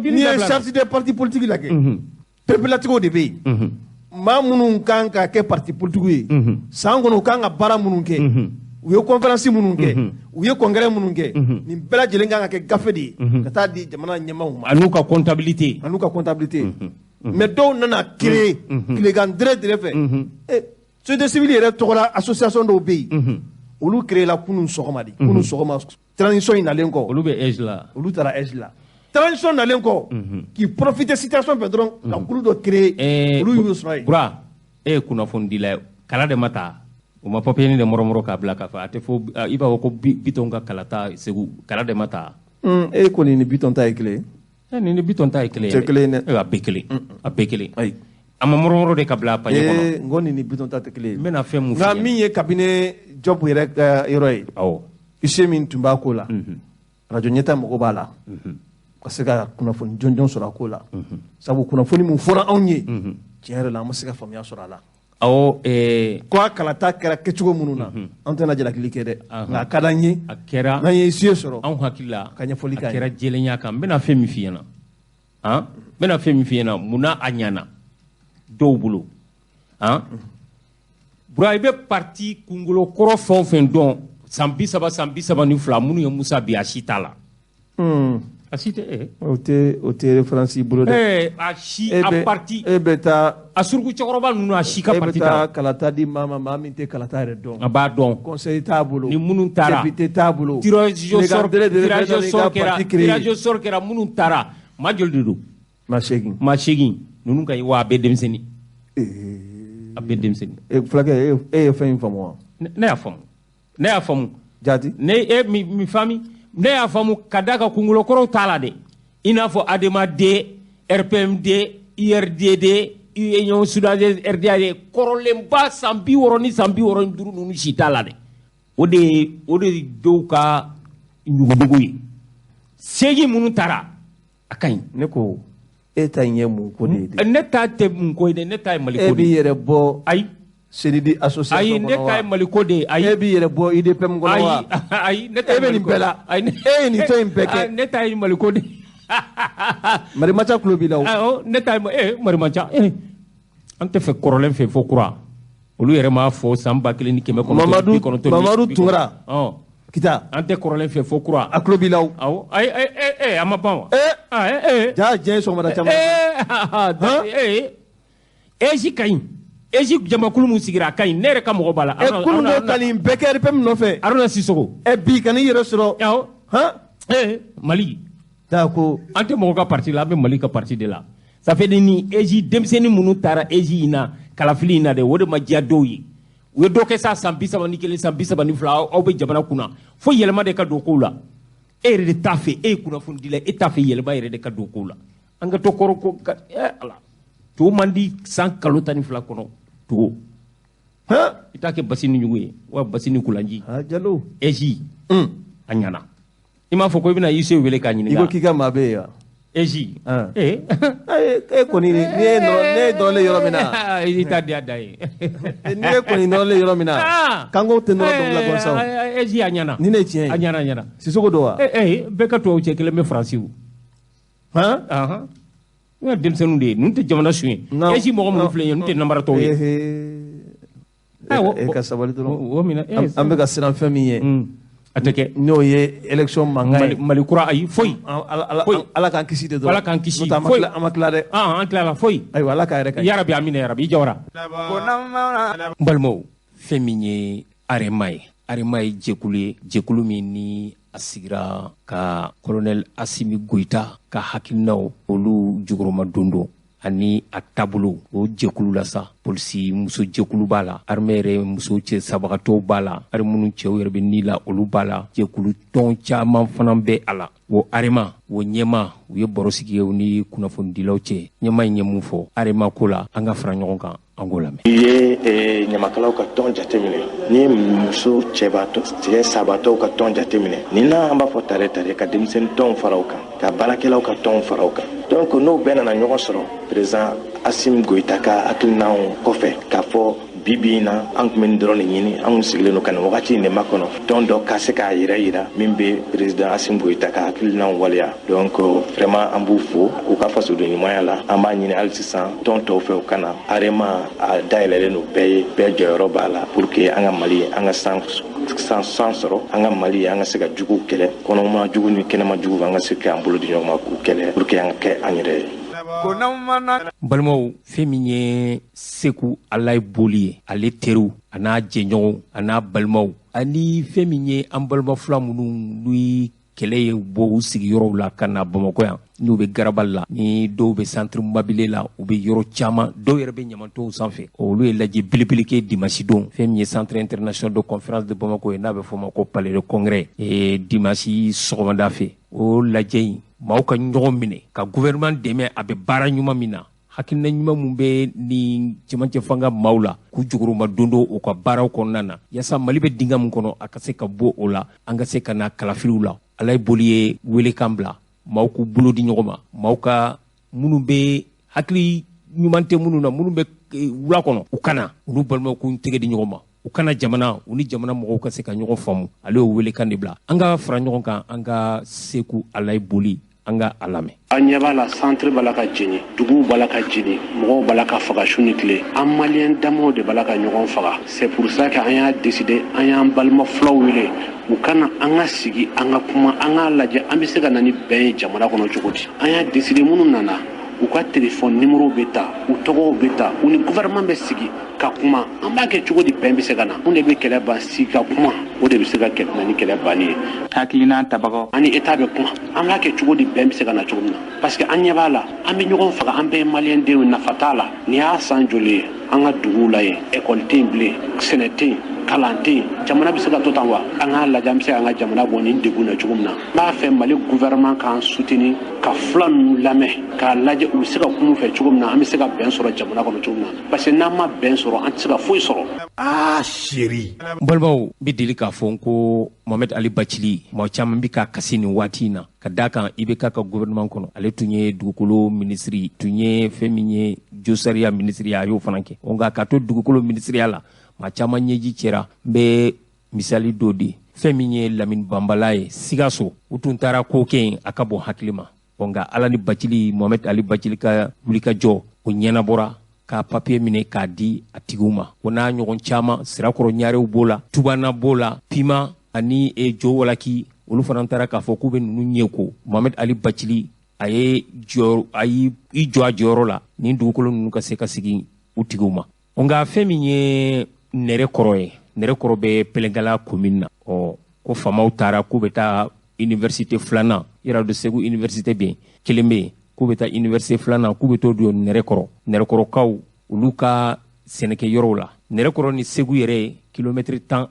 N'i ye charte des partis politiques lajɛ, perepelatigiw de bɛ yen. Maa minnu kan ka kɛ parti politique ye, san kɔnɔ u kan ka baara minnu kɛ, u ye conférence minnu kɛ, u ye congrès minnu kɛ, nin bɛɛ lajɛlen kan ka kɛ gafe de ye ka taa di jamana ɲɛmaaw ma. A n'u ka comptabilité. A n'u ka comptabilité. Mais dɔw nana créer tilegan dɛrɛ fɛ. Société civile yɛrɛ tɔgɔla association dɔw bɛ yen, olu créé la kunun sɔgɔma de. Kunun sɔgɔma transition in nalen kɔ. Olu bɛ AIGE la. Olu taara AIGE la. Transition nalen kɔ, k'i profiter situation fɛ dɔrɔn ka kulu dɔ créer, olu y'u sɔrɔ yen. Bura, e ye kunnafonidila ye, kala de ma ta, o ma papier ni de mɔrɔmɔrɔ k'a bila k'a fɔ a tɛ fɔ, i b'a fɔ ko Bitɔn ka kala ta Segu, kala de ma ta. E kɔni ni Bitɔn ta ye kelen ye. Nin ni Bitɔn ta ye kelen ye. Tɛ kelen ye dɛ. A bɛɛ kelen, a bɛɛ kelen. Ayi. A ma mɔrɔmɔrɔ de ka bila panier kɔnɔ. N ko nin ni Bitɔn ta tɛ kelen ye. N bɛna fɛn mun f'i ɲɛna. Nka min ye cabinet Diop yɛrɛ ka yɔrɔ ye. Awɔ. Huissier min tun b'a ko la. Radio Ɲɛta mɔgɔ b'a la. Ka se ka kunnafoni jɔnjɔn sɔrɔ a ko la. Sabu kunnafoni mun fɔra anw ye, tiɲɛ yɛrɛ la an ma se ka faamuya sɔrɔ a la. Awɔ. Ko a kalata kɛra kɛcogo minnu na, an tɛna jalakili kɛ dɛ, nka a ka d'an ye. A kɛra. N'an ye huissier sɔrɔ. Anw hakili la. Ka ɲɛfɔli k'an ye. A kɛra jɛlenya kan. N bɛna fɛn min f'i ɲɛna. Han? N bɛna fɛn min f'i ɲɛna, munna a ɲɛna dɔw bolo. Han? Bura, i bɛ parti kunkolo kɔrɔ fɛn o fɛn dɔn san 30 san 32 minnu ye Musa bi, a si t'a la. A si tɛ. O tɛ référence i bolo dɛ. A si a parti. E bɛ taa. A suruku cɛkɔrɔba ninnu a si ka parti t'a la. E bɛ taa kalata di maa ma, maa min tɛ kalata yɛrɛ dɔn. A b'a dɔn. Conseil t'a bolo. Ni minnu taara. Député t'a bolo. Tirage au sort kɛra minnu taara, maa joli de don? Maa 8. Maa 8 ninnu ka ɲi wa a bɛɛ denmisɛnnin. A bɛɛ denmisɛnnin. Fulakɛ, e ye fɛn in faamu wa? Ne y'a faamu. Ne y'a faamu. Jaati. Ne e mi faamu. Ne y'a faamu ka d'a kan kunkolokɔrɔw t'a la dɛ. I n'a fɔ ADEMA D, RPMD, IRDD, Union Soudanaise RDA, kɔrɔlenba san 60 ni san 65 ninnu si t'a la dɛ. O de ye dɔw ka ɲugudugu ye. 8 minnu taara, a ka ɲi. Ne ko e ta in ye mun ko de ye dɛ? Ne ta tɛ mun ko ye dɛ, ne ta ye Maliko de ye. E b'i yɛrɛ bɔ. Ayi. CDD association ayi, ne ta ye Maliko de ye. Ayi, e b'i yɛrɛ bɔ IDPM kɔnɔ wa? Ayi, ne ta ye e bɛ nin bɛɛ la. Ayi, e ye nin tɔn in bɛɛ kɛ. Ne ta ye Maliko de ye. Marimaca tulo b'i la o. Awɔ, ne ta ye Marimaca. An tɛ fɛ kɔrɔlen fɛ fo kura. Olu yɛrɛ m'a fɔ san 1990. Mamadu Tunkara. Kita. An tɛ kɔrɔlen fɛ fo kura. A tulo b'i la o. Awɔ, ayi, a ma ban wa? Ja diɲɛ sɔgɔmada caman. AIGE ka ɲi. AIGE jamakulu mun sigira a ka ɲi, ne yɛrɛ ka mɔgɔ b'a la. Kunun ko ka nin bɛɛ kɛ RPM nɔfɛ. Aruna Sisoko. Bi ka n'i yɛrɛ sɔrɔ. Awɔ. Han. Mali. Taa ko. An tɛ mɔgɔ ka parti la, an bɛ Mali ka parti de la. Ça fait ni AIGE denmisɛnnin minnu taara AIGE in na, kalafili in na dɛ, o de ma diya dɔw ye. U ye dɔ kɛ sa san 31 san 32, aw bɛ jamana kunna. Fo yɛlɛma de ka don kow la. E yɛrɛ de t'a fɛ, e ye kunnafonidila, e t'a fɛ yɛlɛma yɛrɛ de ka don kow la. An ka to kɔrɔ ko ala. To man di san kalo 12 kɔnɔ togo. I t'a kɛ basi ni ɲugu ye, wa basi ni kulanji. Jalo. AIGE. A ɲɛna. I m'a fɔ ko i bɛna huissier wele k'a ɲininka. I ko k'i ka maa bɛ yen wa? AIGE. E kɔni ni e nɔrɔlen yɔrɔ min na. I t'a di a da ye. Ni e kɔni nɔrɔlen yɔrɔ min na. Kanko tɛ nɔrɔ dɔnkili la gansan o. AIGE a ɲɛna. Ni ne ye tiɲɛ ye. A ɲɛna, a ɲɛna. Sisoko don wa? Bɛɛ ka tubabu cɛ kelen bɛ Faransi o. Han? N ka denmisɛnninw de ye, ninnu tɛ jamana sun ye. AIGE mɔgɔ minnu filɛ nin ye, ninnu tɛ namaratɔw ye. E ka sabali dɔrɔn. O minɛ. An bɛ ka siran fɛn min ye. A tɛ kɛ. N'o ye élection mankan ye. Mali kura ayi foyi. Ala k'an kisi de dɔrɔn. Ala k'an kisi foyi. An ma tila dɛ. An tilala foyi. Ayiwa Ala k'a yɛrɛ ka ɲi. Yarabi amina yarabi i jawara. N balimaw, fɛn min ye AREMA ye. AREMA ye jɛkulu ye, jɛkulu min ni a sigira ka colonel Assimi Goïta ka hakilinaw olu jukɔrɔma don don ani a taabolo o jɛkulu la sa. Polisi muso jɛkulu b'a la, armée yɛrɛ muso cɛ sabagatɔw b'a la, ari minnu cɛw yɛrɛ bɛ ni la olu b'a la, jɛkulu tɔn caman fana bɛ a la. O AREMA o ɲɛma u ye baro sigi u ni kunnafonidilaw cɛ. Ɲɛma in ye mun fɔ AREMA ko la, an ka fara ɲɔgɔn kan, an k'o lamɛn. I ye ɲamakalaw ka tɔn jateminɛ, n'i ye muso cɛ sabatɔw ka tɔn jateminɛ, nin na an b'a fɔ tare tare ka denmisɛnnin tɔnw fara o kan, ka baarakɛlaw ka tɔnw fara o kan. Donc n'o bɛɛ nana ɲɔgɔn sɔrɔ président Assimi Goïta ka hakilinaw kɔfɛ k'a fɔ bi bi in na an tun bɛ nin dɔrɔn de ɲini, an kun sigilen don ka nin wagati in de makɔnɔ tɔn dɔ ka se k'a yɛrɛ yira min bɛ président Assimi Goïta ka hakilinaw waleya. Donc vraiment an b'u fo u ka fasoden ɲumanya la. An b'a ɲini hali sisan tɔn tɔw fɛ u ka na. AREMA a dayɛlɛlen don bɛɛ ye, bɛɛ jɔyɔrɔ b'a la pour que an ka Mali an ka san sɔrɔ, an ka Mali an ka se ka juguw kɛlɛ, kɔnɔma jugu ni kɛnɛma jugu an ka se k'an bolo di ɲɔgɔn ma k'u kɛlɛ pour que an ka kɛ an yɛrɛ ye. Balimaw, fɛn min ye Seku Alayi Boli ye, ale teriw a n'a jɛɲɔgɔnw a n'a balimaw ani fɛn min ye an balima fila minnu n'u ye kɛlɛ ye bɔ u sigiyɔrɔw la ka na Bamakɔ yan, n'u bɛ Garabali la, ni dɔw bɛ centre Mabile la, u bɛ yɔrɔ caman, dɔw yɛrɛ bɛ Ɲamantonw sanfɛ. Olu ye lajɛ belebele kɛ dimanche don, fɛn min ye centre international de conférence de Bamako ye, n'a bɛ fɔ o ma ko palais de congrès, dimanche sɔgɔmada fɛ. O lajɛ in, maaw ka ɲɔgɔn minɛ ka gouvernement dɛmɛ a bɛ baara ɲuman min na, hakilina ɲuman mun bɛ ni cɛmancɛ fanga maaw la, k'u jukɔrɔma don don u ka baaraw kɔnɔna na, yaasa Mali bɛ dingɛ min kɔnɔ, a ka se ka bɔ o la, an ka se ka na kalafiliw la. Alaye Boli ye welekan bila maaw k'u bolo di ɲɔgɔn ma, maaw ka minnu bɛ hakili ɲuman tɛ minnu na, minnu bɛ wula kɔnɔ, u kana olu balimaw k'u tɛgɛ di ɲɔgɔn ma, u kana jamana u ni jamana mɔgɔw ka se ka ɲɔgɔn faamu. Ale y'o welekan de bila. An ka fara ɲɔgɔn kan, an ka Seku Alaye Boli, an ka a lamɛn. An ɲɛ b'a la, centre b'a la ka jeni, duguw b'a la ka jeni, mɔgɔw b'a la ka faga su ni tile. An maliyɛn damaw de b'a la ka ɲɔgɔn faga. C'est pour ça que an y'a décidé, an y'an balima fulaw wele u ka na, an ka sigi, an ka kuma, an k'a lajɛ an bɛ se ka na ni bɛn ye jamana kɔnɔ cogo di. An y'a décidé, minnu nana, u ka téléphone numéro bɛ ta, u tɔgɔw bɛ ta, u ni gouvernement bɛ sigi ka kuma. An b'a kɛ cogo di, bɛn bɛ se ka na? Mun de bɛ kɛlɛ ban? Sigi ka kuma, o de bɛ se ka na ni kɛlɛ banni ye. Hakilina tabagaw Ani état bɛ kuma, an b'a kɛ cogo di, bɛn bɛ se ka na cogo min na, parce que an ɲɛ b'a la, an bɛ ɲɔgɔn faga, an bɛɛ ye maliyɛn denw ye, nafa t'a la. Nin y'a san joli ye an ka duguw la yen, école tɛ yen bilen, sɛnɛ tɛ yen, kalan tɛ yen. Jamana bɛ se ka to tan wa? An k'a lajɛ an bɛ se k'an ka jamana bɔ nin degun na cogo min na. N b'a fɛ Mali gouvernement k'an soutenir, ka fula ninnu lamɛn, k'a lajɛ u bɛ se ka kuma u fɛ cogo min na, an bɛ se ka bɛn sɔrɔ jamana kɔnɔ cogo min na, parce que n'an ma bɛn sɔrɔ, an tɛ se ka foyi sɔrɔ. Ah chéri, n balimaw, n bɛ deli k'a fɔ n ko Mohamed Ali Bacili, maa caman bɛ ka kasi nin waati in na, ka d'a kan i bɛ k'a ka gouvernement kɔnɔ, ale tun ye dugukolo minisiri, tun ye fɛn min ye josariya minisiri, a y'o fana kɛ. Nka ka to dugukolo minisiriya la, maa caman ɲɛji cɛra. N bɛ misali dɔ di, fɛn min ye Lamini Banbala ye Sikaso, u tun taara ko kɛ yen, a ka bon hakili ma. Nka Ala ni Bacili, Mohamed Ali Bacili ka wulikajɔ, o ɲɛnabɔra ka papiye minɛ k'a di a tigiw ma. O n'a ɲɔgɔn caman, Sirakɔrɔ Ɲarew b'o la, Tubana b'o la, Pima ani Jo Walaki, olu fana taara k'a fɔ k'u bɛ ninnu ɲɛ ko Mohamed Ali Bacili a ye jɔ, a y'i jɔ a jɔyɔrɔ la, nin dugukolo ninnu ka se ka segin u tigiw ma. Nka fɛn min ye Nɛrɛkɔrɔ ye, Nɛrɛkɔrɔ bɛ Pɛlɛngala commune na. Ɔ ko faamaw taara k'u bɛ taa université filanan, yɔrɔ dɔ Segu université bɛ yen, kelen bɛ yen, k'u bɛ taa université filanan, k'u bɛ t'o don Nɛrɛkɔrɔ. Nɛrɛkɔrɔkaw, olu ka sɛnɛkɛyɔrɔw la, Nɛrɛkɔrɔ ni Segu yɛrɛ ye kilomɛtiri 13,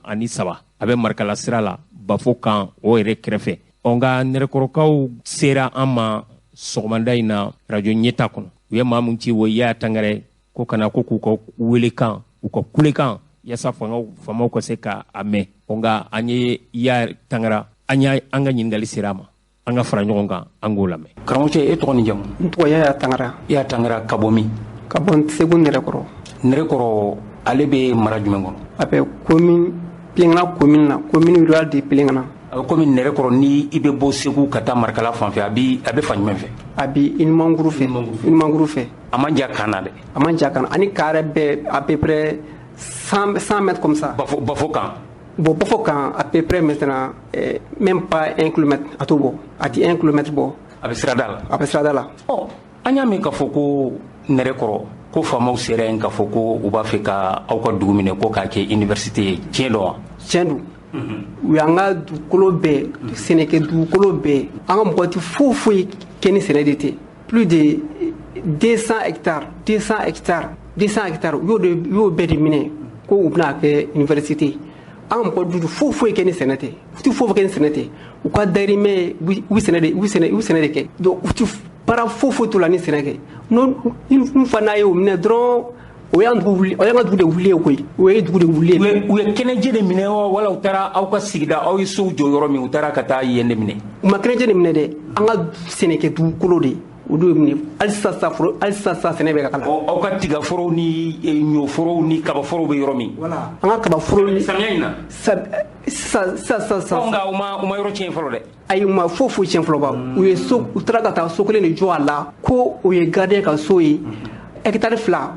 a bɛ Marikala sira la, Bafo kan o yɛrɛ kɛrɛfɛ. Ɔ nka Nɛrɛkɔrɔkaw sera an ma sɔgɔmada in na radio ɲɛta kɔnɔ. U ye maa mun ci, o Yaya Tangara, ko kana ko k'u ka welekan, u ka kulekan, yaasa faamaw ka se ka a mɛn. Nka an ye Yaya Tangara, an y'a an ka ɲininkali sera a ma, an ka fara ɲɔgɔn kan, an k'o lamɛn. Karamɔgɔcɛ, e tɔgɔ ni jamu? N tɔgɔ Yaya Tangara. Yaya Tangara, ka bɔ min? Ka bɔ Segu Nɛrɛkɔrɔ. Nɛrɛkɔrɔ, ale bɛ mara jumɛn kɔnɔ? A bɛ commune Pelengana commune na, commune rurale de Pelengana. A bɛ komi Nɛrɛkɔrɔ, ni i bɛ bɔ Segu ka taa Marikala fan fɛ, a bɛ fan jumɛn fɛ? A bɛ Inumankuru fɛ. Inumankuru fɛ. A man jan kan na dɛ. A man jan kan na, ani kan yɛrɛ bɛɛ à peu près 100 mètres comme ça. Bafo kan. Bon, Bafo kan à peu près maintenant, même pas 1 kilomètre, a t'o bɔ, a ti 1 kilomètre bɔ. A bɛ sirada la. A bɛ sirada la. Ɔ, an y'a mɛn k'a fɔ ko Nɛrɛkɔrɔ, ko faamaw sera yen k'a fɔ ko u b'a fɛ ka aw ka dugu minɛ ko k'a kɛ université ye, tiɲɛ don wa? Tiɲɛ don. U y'an ka dugukolo bɛɛ, sɛnɛkɛ dugukolo bɛɛ, an ka mɔgɔ tɛ foyi foyi kɛ ni sɛnɛ de tɛ. Plus de 200 hectares, 200 hectares, 200 hectares, u y'o bɛɛ de minɛ ko u bɛna kɛ université. An ka mɔgɔ duuru foyi foyi kɛ ni sɛnɛ tɛ, u tɛ foyi kɛ ni sɛnɛ tɛ. U ka dayirimɛ, u bɛ sɛnɛ de, u bɛ sɛnɛ de kɛ. Donc u tɛ baara foyi foyi t'u la ni sɛnɛ kɛ. N'o une fois n'a ye o minɛ dɔrɔn, o y'an dugu wuli, o y'an ka dugu de wuli ye koyi, o ye dugu de wuli ye. U ye kɛnɛjɛ de minɛ wa, wala u taara aw ka sigida, aw ye sow jɔ yɔrɔ min, u taara ka taa yen de minɛ? U ma kɛnɛjɛ de minɛ dɛ, an ka sɛnɛkɛ dugukolo de, olu ye minɛ. Hali sisan foro, hali sisan sɛnɛ bɛ ka k'a la. Aw ka tigaforow ni ɲɔforow ni kabaforow bɛ yɔrɔ min? Voilà, an ka kabaforo ni. Samiya in na? Sisan sisan sisan. Nka u ma yɔrɔ tiɲɛ fɔlɔ dɛ. Ayi, u ma foyi foyi tiɲɛ fɔlɔ ba. U ye so, u taara ka taa so kelen de jɔ a la, ko o ye gardien ka so ye, hectare 2.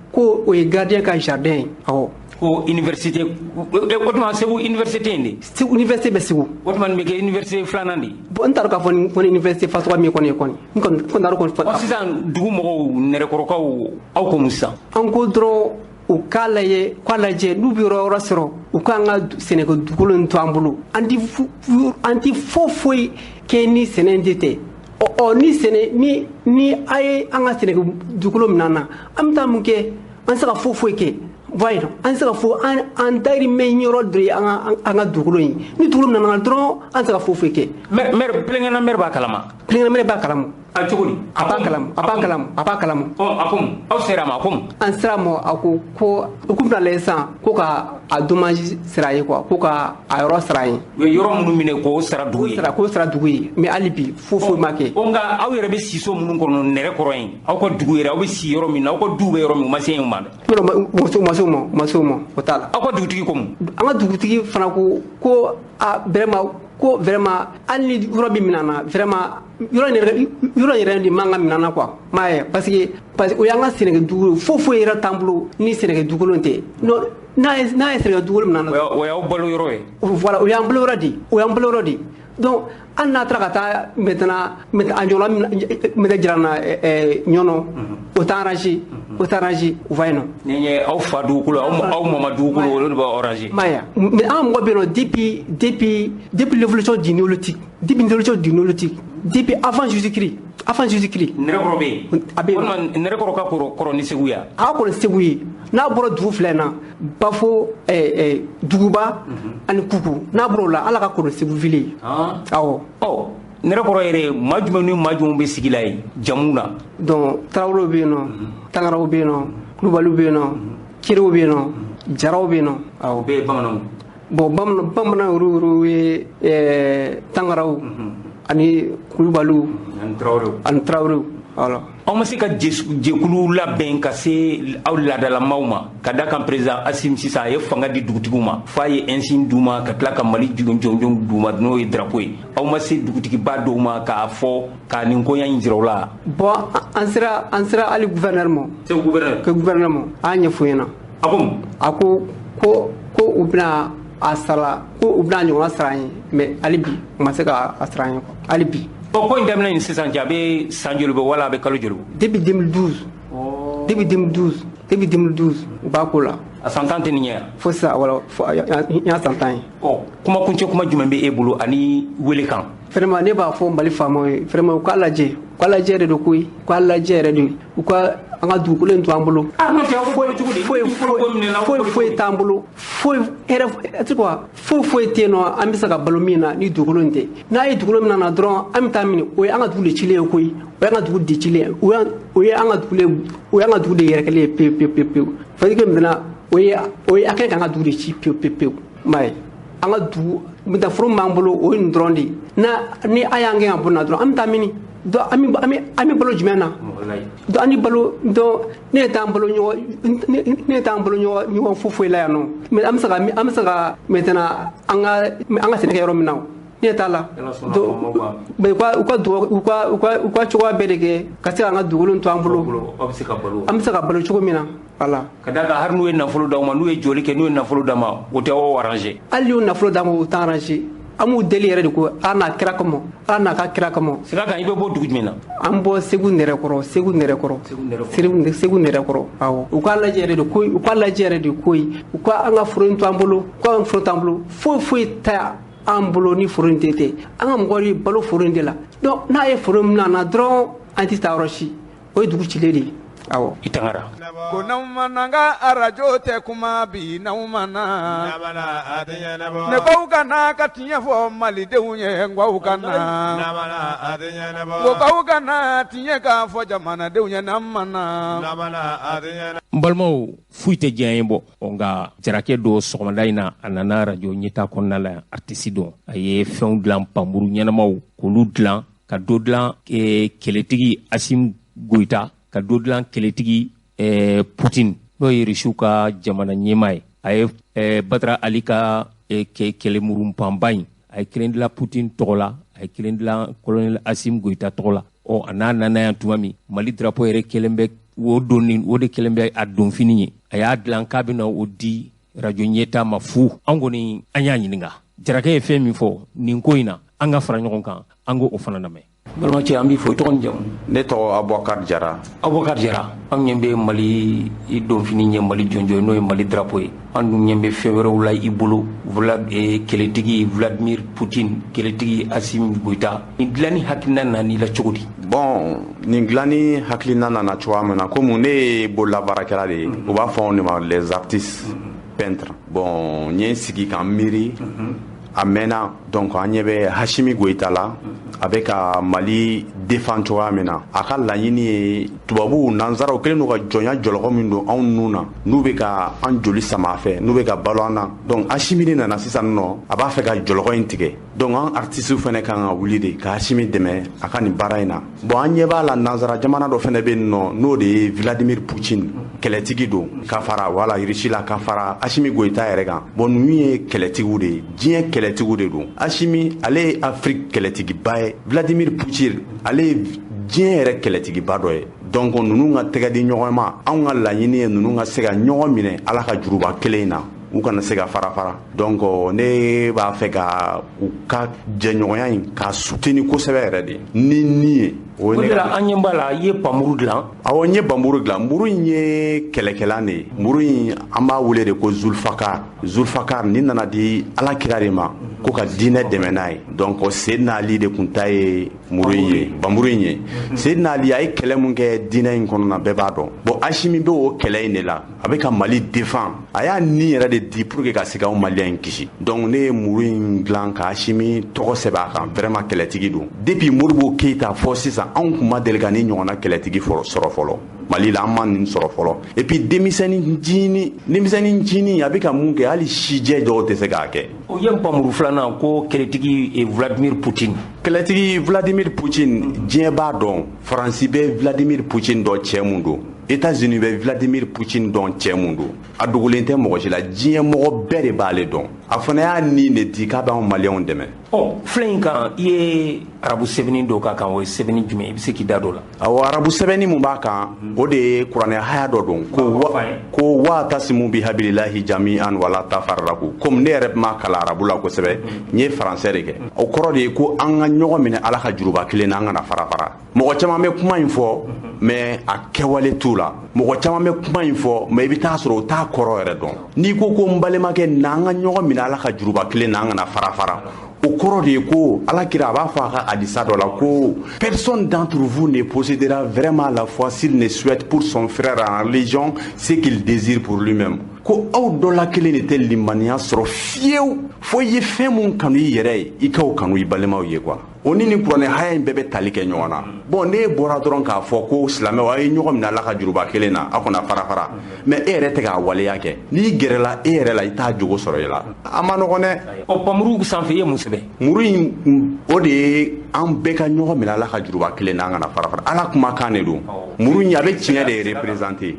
Ko o ye gardien ka jardin ye, awɔ. Ko université, o tuma Segu université in de? Segu université bɛ Segu. O tuma nin bɛ kɛ université filanan de? Bon, n t'a dɔn k'a fɔ nin kɔni université fasuguya min kɔni ye kɔni. N kɔni t'a dɔn kɔni. Ɔ sisan dugu mɔgɔw, Nɛrɛkɔrɔkaw, aw ko mun sisan? An ko dɔrɔn U k'a lajɛ, k'a lajɛ n'u bɛ yɔrɔ yɔrɔ sɔrɔ, u k'an ka sɛnɛkɛ dugukolo in to an bolo. An ti foyi kɛ ni sɛnɛ in tɛ. Ɔ ni sɛnɛ ni a ye an ka sɛnɛkɛ dugukolo minɛ an na, an bɛ taa mun kɛ? An tɛ se ka foyi kɛ. Voyez, an tɛ se ka fo an dayirimɛ yɔrɔ de ye an ka dugukolo in. Ni dugukolo minɛ an na dɔrɔn, an tɛ se ka foyi kɛ. Maire Pelengana maire b'a kalama. Pelengana maire b'a kalama. A cogo di? A b'a kalama, a b'a kalama, a b'a kalama. Ɔ a ko mun? Aw sera a ma, a ko mun? An sera a ma, a ko ko u k'u bɛna lajɛ sisan ko ka a dommage sara ye quoi, ko ka a yɔrɔ sara ye. U ye yɔrɔ minnu minɛ k'o sara dugu ye. K'o sara dugu ye, mais hali bi foyi ma kɛ. Ɔ nka aw yɛrɛ bɛ si so minnu kɔnɔ nɛrɛ kɔrɔ yen, aw ka dugu yɛrɛ, aw bɛ si yɔrɔ min na, aw ka du bɛ yɔrɔ min, u ma se yen ma dɛ. U ma se o ma, u ma se o ma, o t'a la. Aw ka dugutigi ko mun? An ka dugutigi fana ko ko a vraiment ko vraiment hali ni yɔrɔ min minɛ na, vraiment yɔrɔ yɛrɛ de man ka minɛ na quoi, m'a ye, parce que o y'an ka sɛnɛkɛ dugukolo, foyi yɛrɛ t'an bolo ni sɛnɛkɛ dugukolo tɛ. N'a ye sɛnɛkɛ dugukolo minɛ na, o y'aw balo yɔrɔ ye. Voilà, o y'an balo yɔrɔ de ye, o y'an balo yɔrɔ de ye. Donc hali n'a taara ka taa maintenant a ɲɔgɔnna maintenant jira na ɲɔnɔ, o t'an arranger, o t'an arranger, vous voyez non. Ni ye aw fa dugukolo, aw mama dugukolo, olu de b'aw arranger. M'a ye, mais an mɔgɔ bɛ yen nɔ depuis l'évolution du néolithique, depuis l'évolution du néolithique, depuis avant Jésus-Christ, avant Jésus-Christ. Nɛrɛkɔrɔ bɛ yen. A bɛ yen. Walima Nɛrɛkɔrɔ ka kɔrɔ ni Segu ya. A ka kɔrɔ ni Segu ye. N'a bɔra dugu fila in na, Bafo, Duguba ani Kuku, n'a bɔra o la, ala ka kɔrɔ Segu ville ye. Awɔ. Ɔ Nɛrɛkɔrɔ yɛrɛ, maa jumɛn ni maa jumɛn bɛ sigi la yen jamu na? Donc Tarawelew bɛ yen nɔ, Tangaraw bɛ yen nɔ, Kulubaliw bɛ yen nɔ, Kerew bɛ yen nɔ, Jaraw bɛ yen nɔ. Awɔ. O bɛɛ ye bamananw. Bon bamanan olu ye Tangaraw ani Kulubaliw ani Tarawelew. Voilà. Aw ma se ka jɛkulu labɛn ka se aw laadalamaw ma, ka da kan président Assimi sisan a ye fanga di dugutigiw ma, f'a ye insigne d'u ma, ka tila ka Mali jɔnjɔn d'u ma, n'o ye drapeau ye. Aw ma se dugutigiba dɔw ma k'a fɔ k'a nin koɲa in jira u la? Bon an sera hali gouverneur ma. Segu gouverneur. Ko gouverneur ma, a y'a ɲɛfɔ ɲɛna. A ko mun? A ko ko u bɛna a sara, ko u bɛna a ɲɔgɔnna sara an ye, mais hali bi u ma se ka a sara an ye quoi, hali bi. Ɔ ko in daminɛ ni sisan cɛ, a bɛ san joli bɔ wala a bɛ kalo joli bɔ? Depuis 2012. Depuis 2012, depuis 2012 u b'a ko la. A san 10 tɛ nin ye yan? Fo sisan, wala n y'a san 10 ye. Ɔ kuma kuncɛ kuma jumɛn bɛ e bolo ani welekan? Vraiment ne b'a fɔ Mali faamaw ye, vraiment u k'a lajɛ, u k'a lajɛ yɛrɛ de koyi, u k'a lajɛ yɛrɛ de, u ka an ka dugukolo in to an bolo. Foyi foyi t'an bolo, foyi yɛrɛ tu vois, foyi foyi tɛ yen nɔ an bɛ se ka balo min na ni dugukolo in tɛ. N'a ye dugukolo min na dɔrɔn, an bɛ taa minɛ, o ye an ka dugu de cilen ye koyi, o y'an ka dugu de cilen ye, o ye an ka dugu de, o y'an ka dugu de yɛrɛkɛlen ye pewu pewu pewu pewu. C'est à dire que maintenant o ye a kɛlen k'an ka dugu de ci pewu pewu pewu, i m'a ye. An ka dugu maintenant foro min b'an bolo o ye nin dɔrɔn de ye. Ni a y'an gɛn ka bɔ nin na dɔrɔn, an bɛ taa mini? Donc an bɛ balo jumɛn na? Donc an ni balo, donc ne t'an balo ɲɔgɔn, ne t'an balo ɲɔgɔn foyi foyi la yan nɔ. Mais an bɛ se ka maintenant an ka sɛnɛ kɛ yɔrɔ min na, ne t'a la. Donc mais u ka cogoya bɛɛ de kɛ ka se k'an ka dugukolo to an bolo. Aw bɛ se ka balo. An bɛ se ka balo cogo min na. Voilà. Ka d'a kan hali n'u ye nafolo d'aw ma, n'u ye joli kɛ, n'u ye nafolo d'aw ma, o tɛ aw arranger. Hali n'u ye nafolo d'an ma, o t'an arranger. An b'u deli yɛrɛ de ko Ala n'a kira kama, Ala n'a ka kira kama. Sira kan i bɛ bɔ dugu jumɛn na? An bɔ Segu Nɛrɛkɔrɔ, Segu Nɛrɛkɔrɔ. Segu Nɛrɛkɔrɔ, awɔ. U k'a lajɛ yɛrɛ de koyi, u k'a lajɛ yɛrɛ de koyi, u ka an ka foro in to an bolo, u ka an foro to an bolo, foyi foyi tɛ an bolo ni foro in tɛ. An ka mɔgɔw bɛ balo foro in de la. Donc n'a ye foro min na dɔrɔn, an tɛ taa yɔrɔ si, o ye dugu cilen de ye. Awɔ. I tangara. Ko n'aw ma na n ka arajo tɛ kuma bi n'aw ma na. Ne k'aw ka na ka tiɲɛ fɔ malidenw ye, n k'aw ka na. Ko k'aw ka na tiɲɛ k'a fɔ jamanadenw ye n'an ma na. N balimaw, foyi tɛ diɲɛ ye bɔ, nka jarakɛ dɔ sɔgɔmada in na, a nana arajo ɲɛta kɔnɔna la yan, artiste dɔ, a ye fɛnw dilan, panmuru ɲɛnamaw k'olu dilan, ka dɔ dilan kɛlɛtigi Assimi Goïta, ka dɔ dilan kɛlɛtigi Poutine, n'o ye Rusiw ka jamana ɲɛmaa ye. A ye Badara Ali ka kɛlɛmurunpanba in, a ye kelen dilan Poutine tɔgɔ la, a ye kelen dilan colonel Assimi Goïta tɔgɔ la. Ɔ a n'a nana yan tuma min, Mali drapeau yɛrɛ kelen bɛ o donni, o de kelen bɛ a donfini ye. A y'a dilan k'a bɛna o di radio ɲɛta ma fu. An kɔni an y'a ɲininka, jarakɛ ye fɛn min fɔ nin ko in na, an ka fara ɲɔgɔn kan, an k'o fana lamɛn. Balimacɛ, an b'i fo. I tɔgɔ ni jamu? Ne tɔgɔ Abubakar Jara. Abubakar Jara, an ɲɛ bɛ Mali i donfini ye, Mali jɔnjɔn, n'o ye Mali drapeau ye. An dun ɲɛ bɛ fɛn wɛrɛw la i bolo, kɛlɛtigi Vladimir Poutine, kɛlɛtigi Assimi Goïta. Nin dilanni hakilina nana i la cogo di? Bon, nin dilanni hakilina nana cogoya min na, komi ne ye bololabaarakɛla de ye, u b'a fɔ anw de ma les artistes peintres. Bon, n ye n sigi ka n miiri a mɛnna. Donc an ɲɛ bɛ Assimi Goïta la, a bɛ ka Mali défend cogoya min na. A ka laɲini ye, tubabuw, nanzaraw kɛlen don ka jɔnya jɔlɔkɔ min don anw nun na, n'u bɛ ka an joli sama a fɛ, n'u bɛ ka balo an na. Donc Assimi de nana sisan nɔ, a b'a fɛ ka jɔlɔkɔ in tigɛ. Donc an artistes fɛnɛ kan ka wuli de ka Assimi dɛmɛ a ka nin baara in na. Bon, an ɲɛ b'a la, nanzara jamana dɔ fɛnɛ bɛ yen nɔ, n'o de ye Vladimir Poutine, kɛlɛtigi don ka fara, wala, Russie la, ka fara Assimi Goïta yɛrɛ kan. Bon, ninnu ye kɛlɛtigiw de ye, diɲɛ kɛlɛtigiw de don. Assimi, ale ye Afrique kɛlɛtigiba ye. Vladimir Poutine, ale ye diɲɛ yɛrɛ kɛlɛtigiba dɔ ye. Donc ninnu ka tɛgɛ di ɲɔgɔn ma. Anw ka laɲini ye ninnu ka se ka ɲɔgɔn minɛ Ala ka juruba kelen in na, u kana se ka fara fara. Donc ne b'a fɛ ka u ka jɛɲɔgɔnya in ka soutenir kosɛbɛ yɛrɛ de ni ye. O de la an ɲɛ b'a la, i ye pamuru dilan. Awɔ, n ye bamuru dilan. Muru in ye kɛlɛkɛlan de ye. Muru in, an b'a wele de ko Zulfakar. Zulfakar nin nana di Ala kira de ma ko ka diinɛ dɛmɛ n'a ye. Donc Seydina Ali de kun ta ye muru in ye, bamuru in ye. Seydina Ali, a ye kɛlɛ mun kɛ diinɛ in kɔnɔna, bɛɛ b'a dɔn. Bon, Assimi bɛ o kɛlɛ in de la, a bɛ ka Mali défend. A y'a ni yɛrɛ de di pour que ka se k'anw maliyɛn in kisi. Donc ne ye muru in dilan ka Assimi tɔgɔ sɛbɛn a kan. Vraiment, kɛlɛtigi don. Depuis Modibo Keyita fɔ sisan, anw kun ma deli ka ni ɲɔgɔnna kɛlɛtigi sɔrɔ fɔlɔ Mali la. An ma nin sɔrɔ fɔlɔ. Et puis denmisɛnnin ncinin, denmisɛnnin ncinin, a bɛ ka mun kɛ, hali sijɛ dɔw tɛ se k'a kɛ. O ye npamuru filanan ko kɛlɛtigi Vladimir Poutine. Kɛlɛtigi Vladimir Poutine, diɲɛ b'a dɔn. Faransi bɛ Vladimir Poutine dɔn cɛ mun don, États-Unis bɛ Vladimir Poutine dɔn cɛ mun don, a dogolen tɛ mɔgɔ si la. Diɲɛ mɔgɔ bɛɛ de b'ale dɔn. A fana y'a nin de di k'a b'anw maliyɛnw dɛmɛ. Ɔ, filɛ in kan, i ye arabu sɛbɛnni dɔ k'a kan. O ye sɛbɛnni jumɛn? I bɛ se k'i da dɔ la? Awɔ, arabu sɛbɛnni mun b'a kan, o de ye kuranɛ haya dɔ don ko wa'tasimu bihablillahi jami'an wala tafarraqu. Komi ne yɛrɛ ma kalan arabu la kosɛbɛ, n ye faransɛ de kɛ. O kɔrɔ de ye ko an ka ɲɔgɔn minɛ Ala ka juruba kelen na, an kana fara fara. Mɔgɔ caman bɛ kuma in fɔ, mais a kɛwale t'u la. Mɔgɔ caman bɛ kuma in fɔ, mais i bɛ taa sɔrɔ u t'a kɔrɔ yɛrɛ dɔn. N'i ko n balimakɛ, na an ka ɲɔgɔn minɛ Ala ka juruba kelen na, an kana fara fara, o kɔrɔ de ye ko Ala kira a b'a fɔ a ka hadisa dɔ la ko personne d'entre vous ne possédera vraiment la foi s'il ne souhaite pour son frère en religion ce qu'il désire pour lui-même, ko aw dɔ la kelen de tɛ limaniya sɔrɔ fiyewu fo i ye fɛn mun kanu i yɛrɛ ye, i k'o kanu i balimaw ye quoi. O ni nin kuranɛ haya in bɛɛ bɛ tali kɛ ɲɔgɔn na. Bon, ne bɔra dɔrɔn k'a fɔ ko silamɛw, a ye ɲɔgɔn minɛ Ala ka juruba kelen na, aw kana fara fara, mais e yɛrɛ tɛ k'a waleya kɛ. N'i gɛrɛla e yɛrɛ la, i t'a jogo sɔrɔ i la. A ma nɔgɔn dɛ. Ɔ, pamuru sanfɛ, i ye mun sɛbɛn? Muru in, o de ye an bɛɛ ka ɲɔgɔn minɛ Ala ka juruba kelen na, an kana fara fara. Ala kumakan de don. Muru in, a bɛ tiɲɛ de représenter.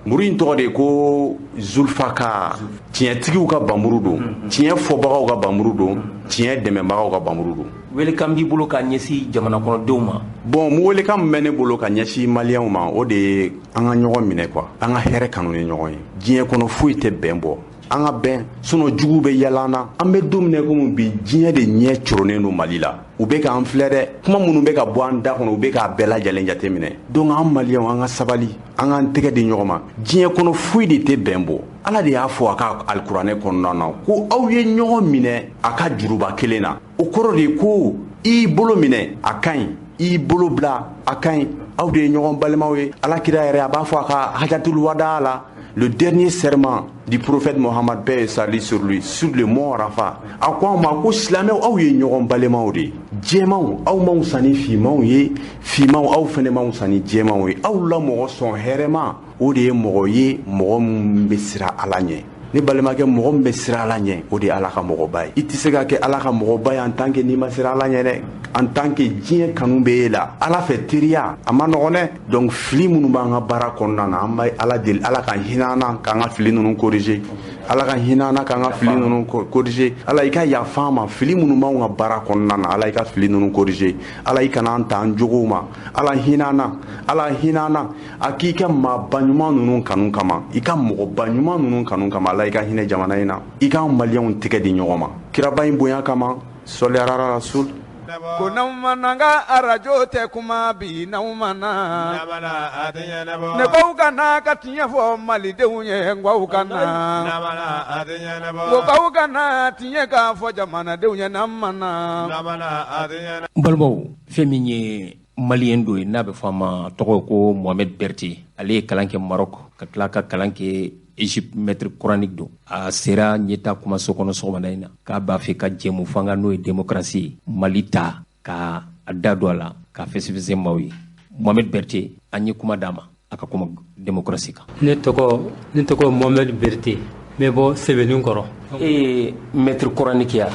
Muru in tɔgɔ de ye ko Zulfakar. Tiɲɛtigiw ka bamuru don, tiɲɛ fɔbagaw ka bamuru don, tiɲɛ dɛmɛbagaw ka bamuru don. Welekan b'i bolo ka ɲɛsin jamana kɔnɔdenw ma? Bon, mu welekan min bɛ ne bolo ka ɲɛsin maliyɛnw ma, o de ye an ka ɲɔgɔn minɛ quoi, an ka hɛrɛ kanu ni ɲɔgɔn ye. Diɲɛ kɔnɔ foyi tɛ bɛn bɔ. An ka bɛn, sinon juguw bɛ yala an na. An bɛ don min na komi bi, diɲɛ de ɲɛ coronnen don Mali la. U bɛ k'an filɛ dɛ. Kuma minnu bɛ ka bɔ an da kɔnɔ, u bɛ k'a bɛɛ lajɛlen jateminɛ. Donc an maliyɛnw, an ka sabali, an k'an tɛgɛ di ɲɔgɔn ma. Diɲɛ kɔnɔ foyi de tɛ bɛn bɔ. Ala de y'a fɔ a ka alikuranɛ kɔnɔna na ko aw ye ɲɔgɔn minɛ a ka juruba kelen na. O kɔrɔ de ye ko i bolo minɛ, a ka ɲi, i bolo bila, a ka ɲi. Aw de ye ɲɔgɔn balimaw ye. Ala kira yɛrɛ, a b'a fɔ a ka hajatul wada la, le dernier serment du prophète Mohammed, paix et salut sur lui, sur le mont Arafat, a ko anw ma ko silamɛw, aw ye ɲɔgɔn balimaw de ye. Jɛmanw, aw m'anw san ni finmanw ye, finmanw, aw fɛnɛ m'anw san ni jɛmanw ye. Aw la mɔgɔ sɔn hɛrɛma, o de ye mɔgɔ ye, mɔgɔ min bɛ siran Ala ɲɛ. Ne balimakɛ, mɔgɔ min bɛ siran Ala ɲɛ, o de ye Ala ka mɔgɔba ye. I tɛ se ka kɛ Ala ka mɔgɔba ye en tant que n'i ma siran Ala ɲɛ dɛ, en tant que diɲɛ kanu bɛ e la. Ala fɛ teriya, a ma nɔgɔn dɛ. Donc fili minnu b'an ka baara kɔnɔna na, an bɛ Ala deli, Ala ka hinɛ an na k'an ka fili ninnu corriger. Ala ka hinɛ an na k'an ka fili ninnu corriger. Ala i ka yafa an ma, fili minnu b'anw ka baara kɔnɔna na, Ala i ka fili ninnu corriger. Ala i kana an ta an jogow ma. Ala hinɛ an na, Ala hinɛ an na. A k'i ka maaba ɲuman ninnu kanu kama, i ka mɔgɔba ɲuman ninnu kanu kama, Ala i ka hinɛ jamana in na, i k'an maliyɛnw tɛgɛ di ɲɔgɔn ma kiraba in bonya kama. Sɔli ala rasul. Ko n'aw ma na n ka arajo tɛ kuma bi n'aw ma na. Ne k'aw ka na ka tiɲɛ fɔ malidenw ye n k'aw ka na. Ko k'aw ka na tiɲɛ k'a fɔ jamanadenw ye n'an ma na. N balimaw, fɛn min ye maliyɛn dɔ ye n'a bɛ fɔ a ma tɔgɔ ko Mohamed Berthé, ale ye kalan kɛ Maroc ka tila ka kalan kɛ Égypte, maître coranique don. A sera ɲɛta kumaso kɔnɔ sɔgɔmada in na k'a b'a fɛ ka jɛmu fanga n'o ye démocratie ye Mali ta ka a da don a la ka fɛsɛfɛsɛ maaw ye. Mohamed Berthé, an ye kuma d'a ma a ka kuma démocratie kan. Ne tɔgɔ Mohamed Berthé, n bɛ bɔ Sɛbɛnni kɔrɔ. E ye maître coranique ya?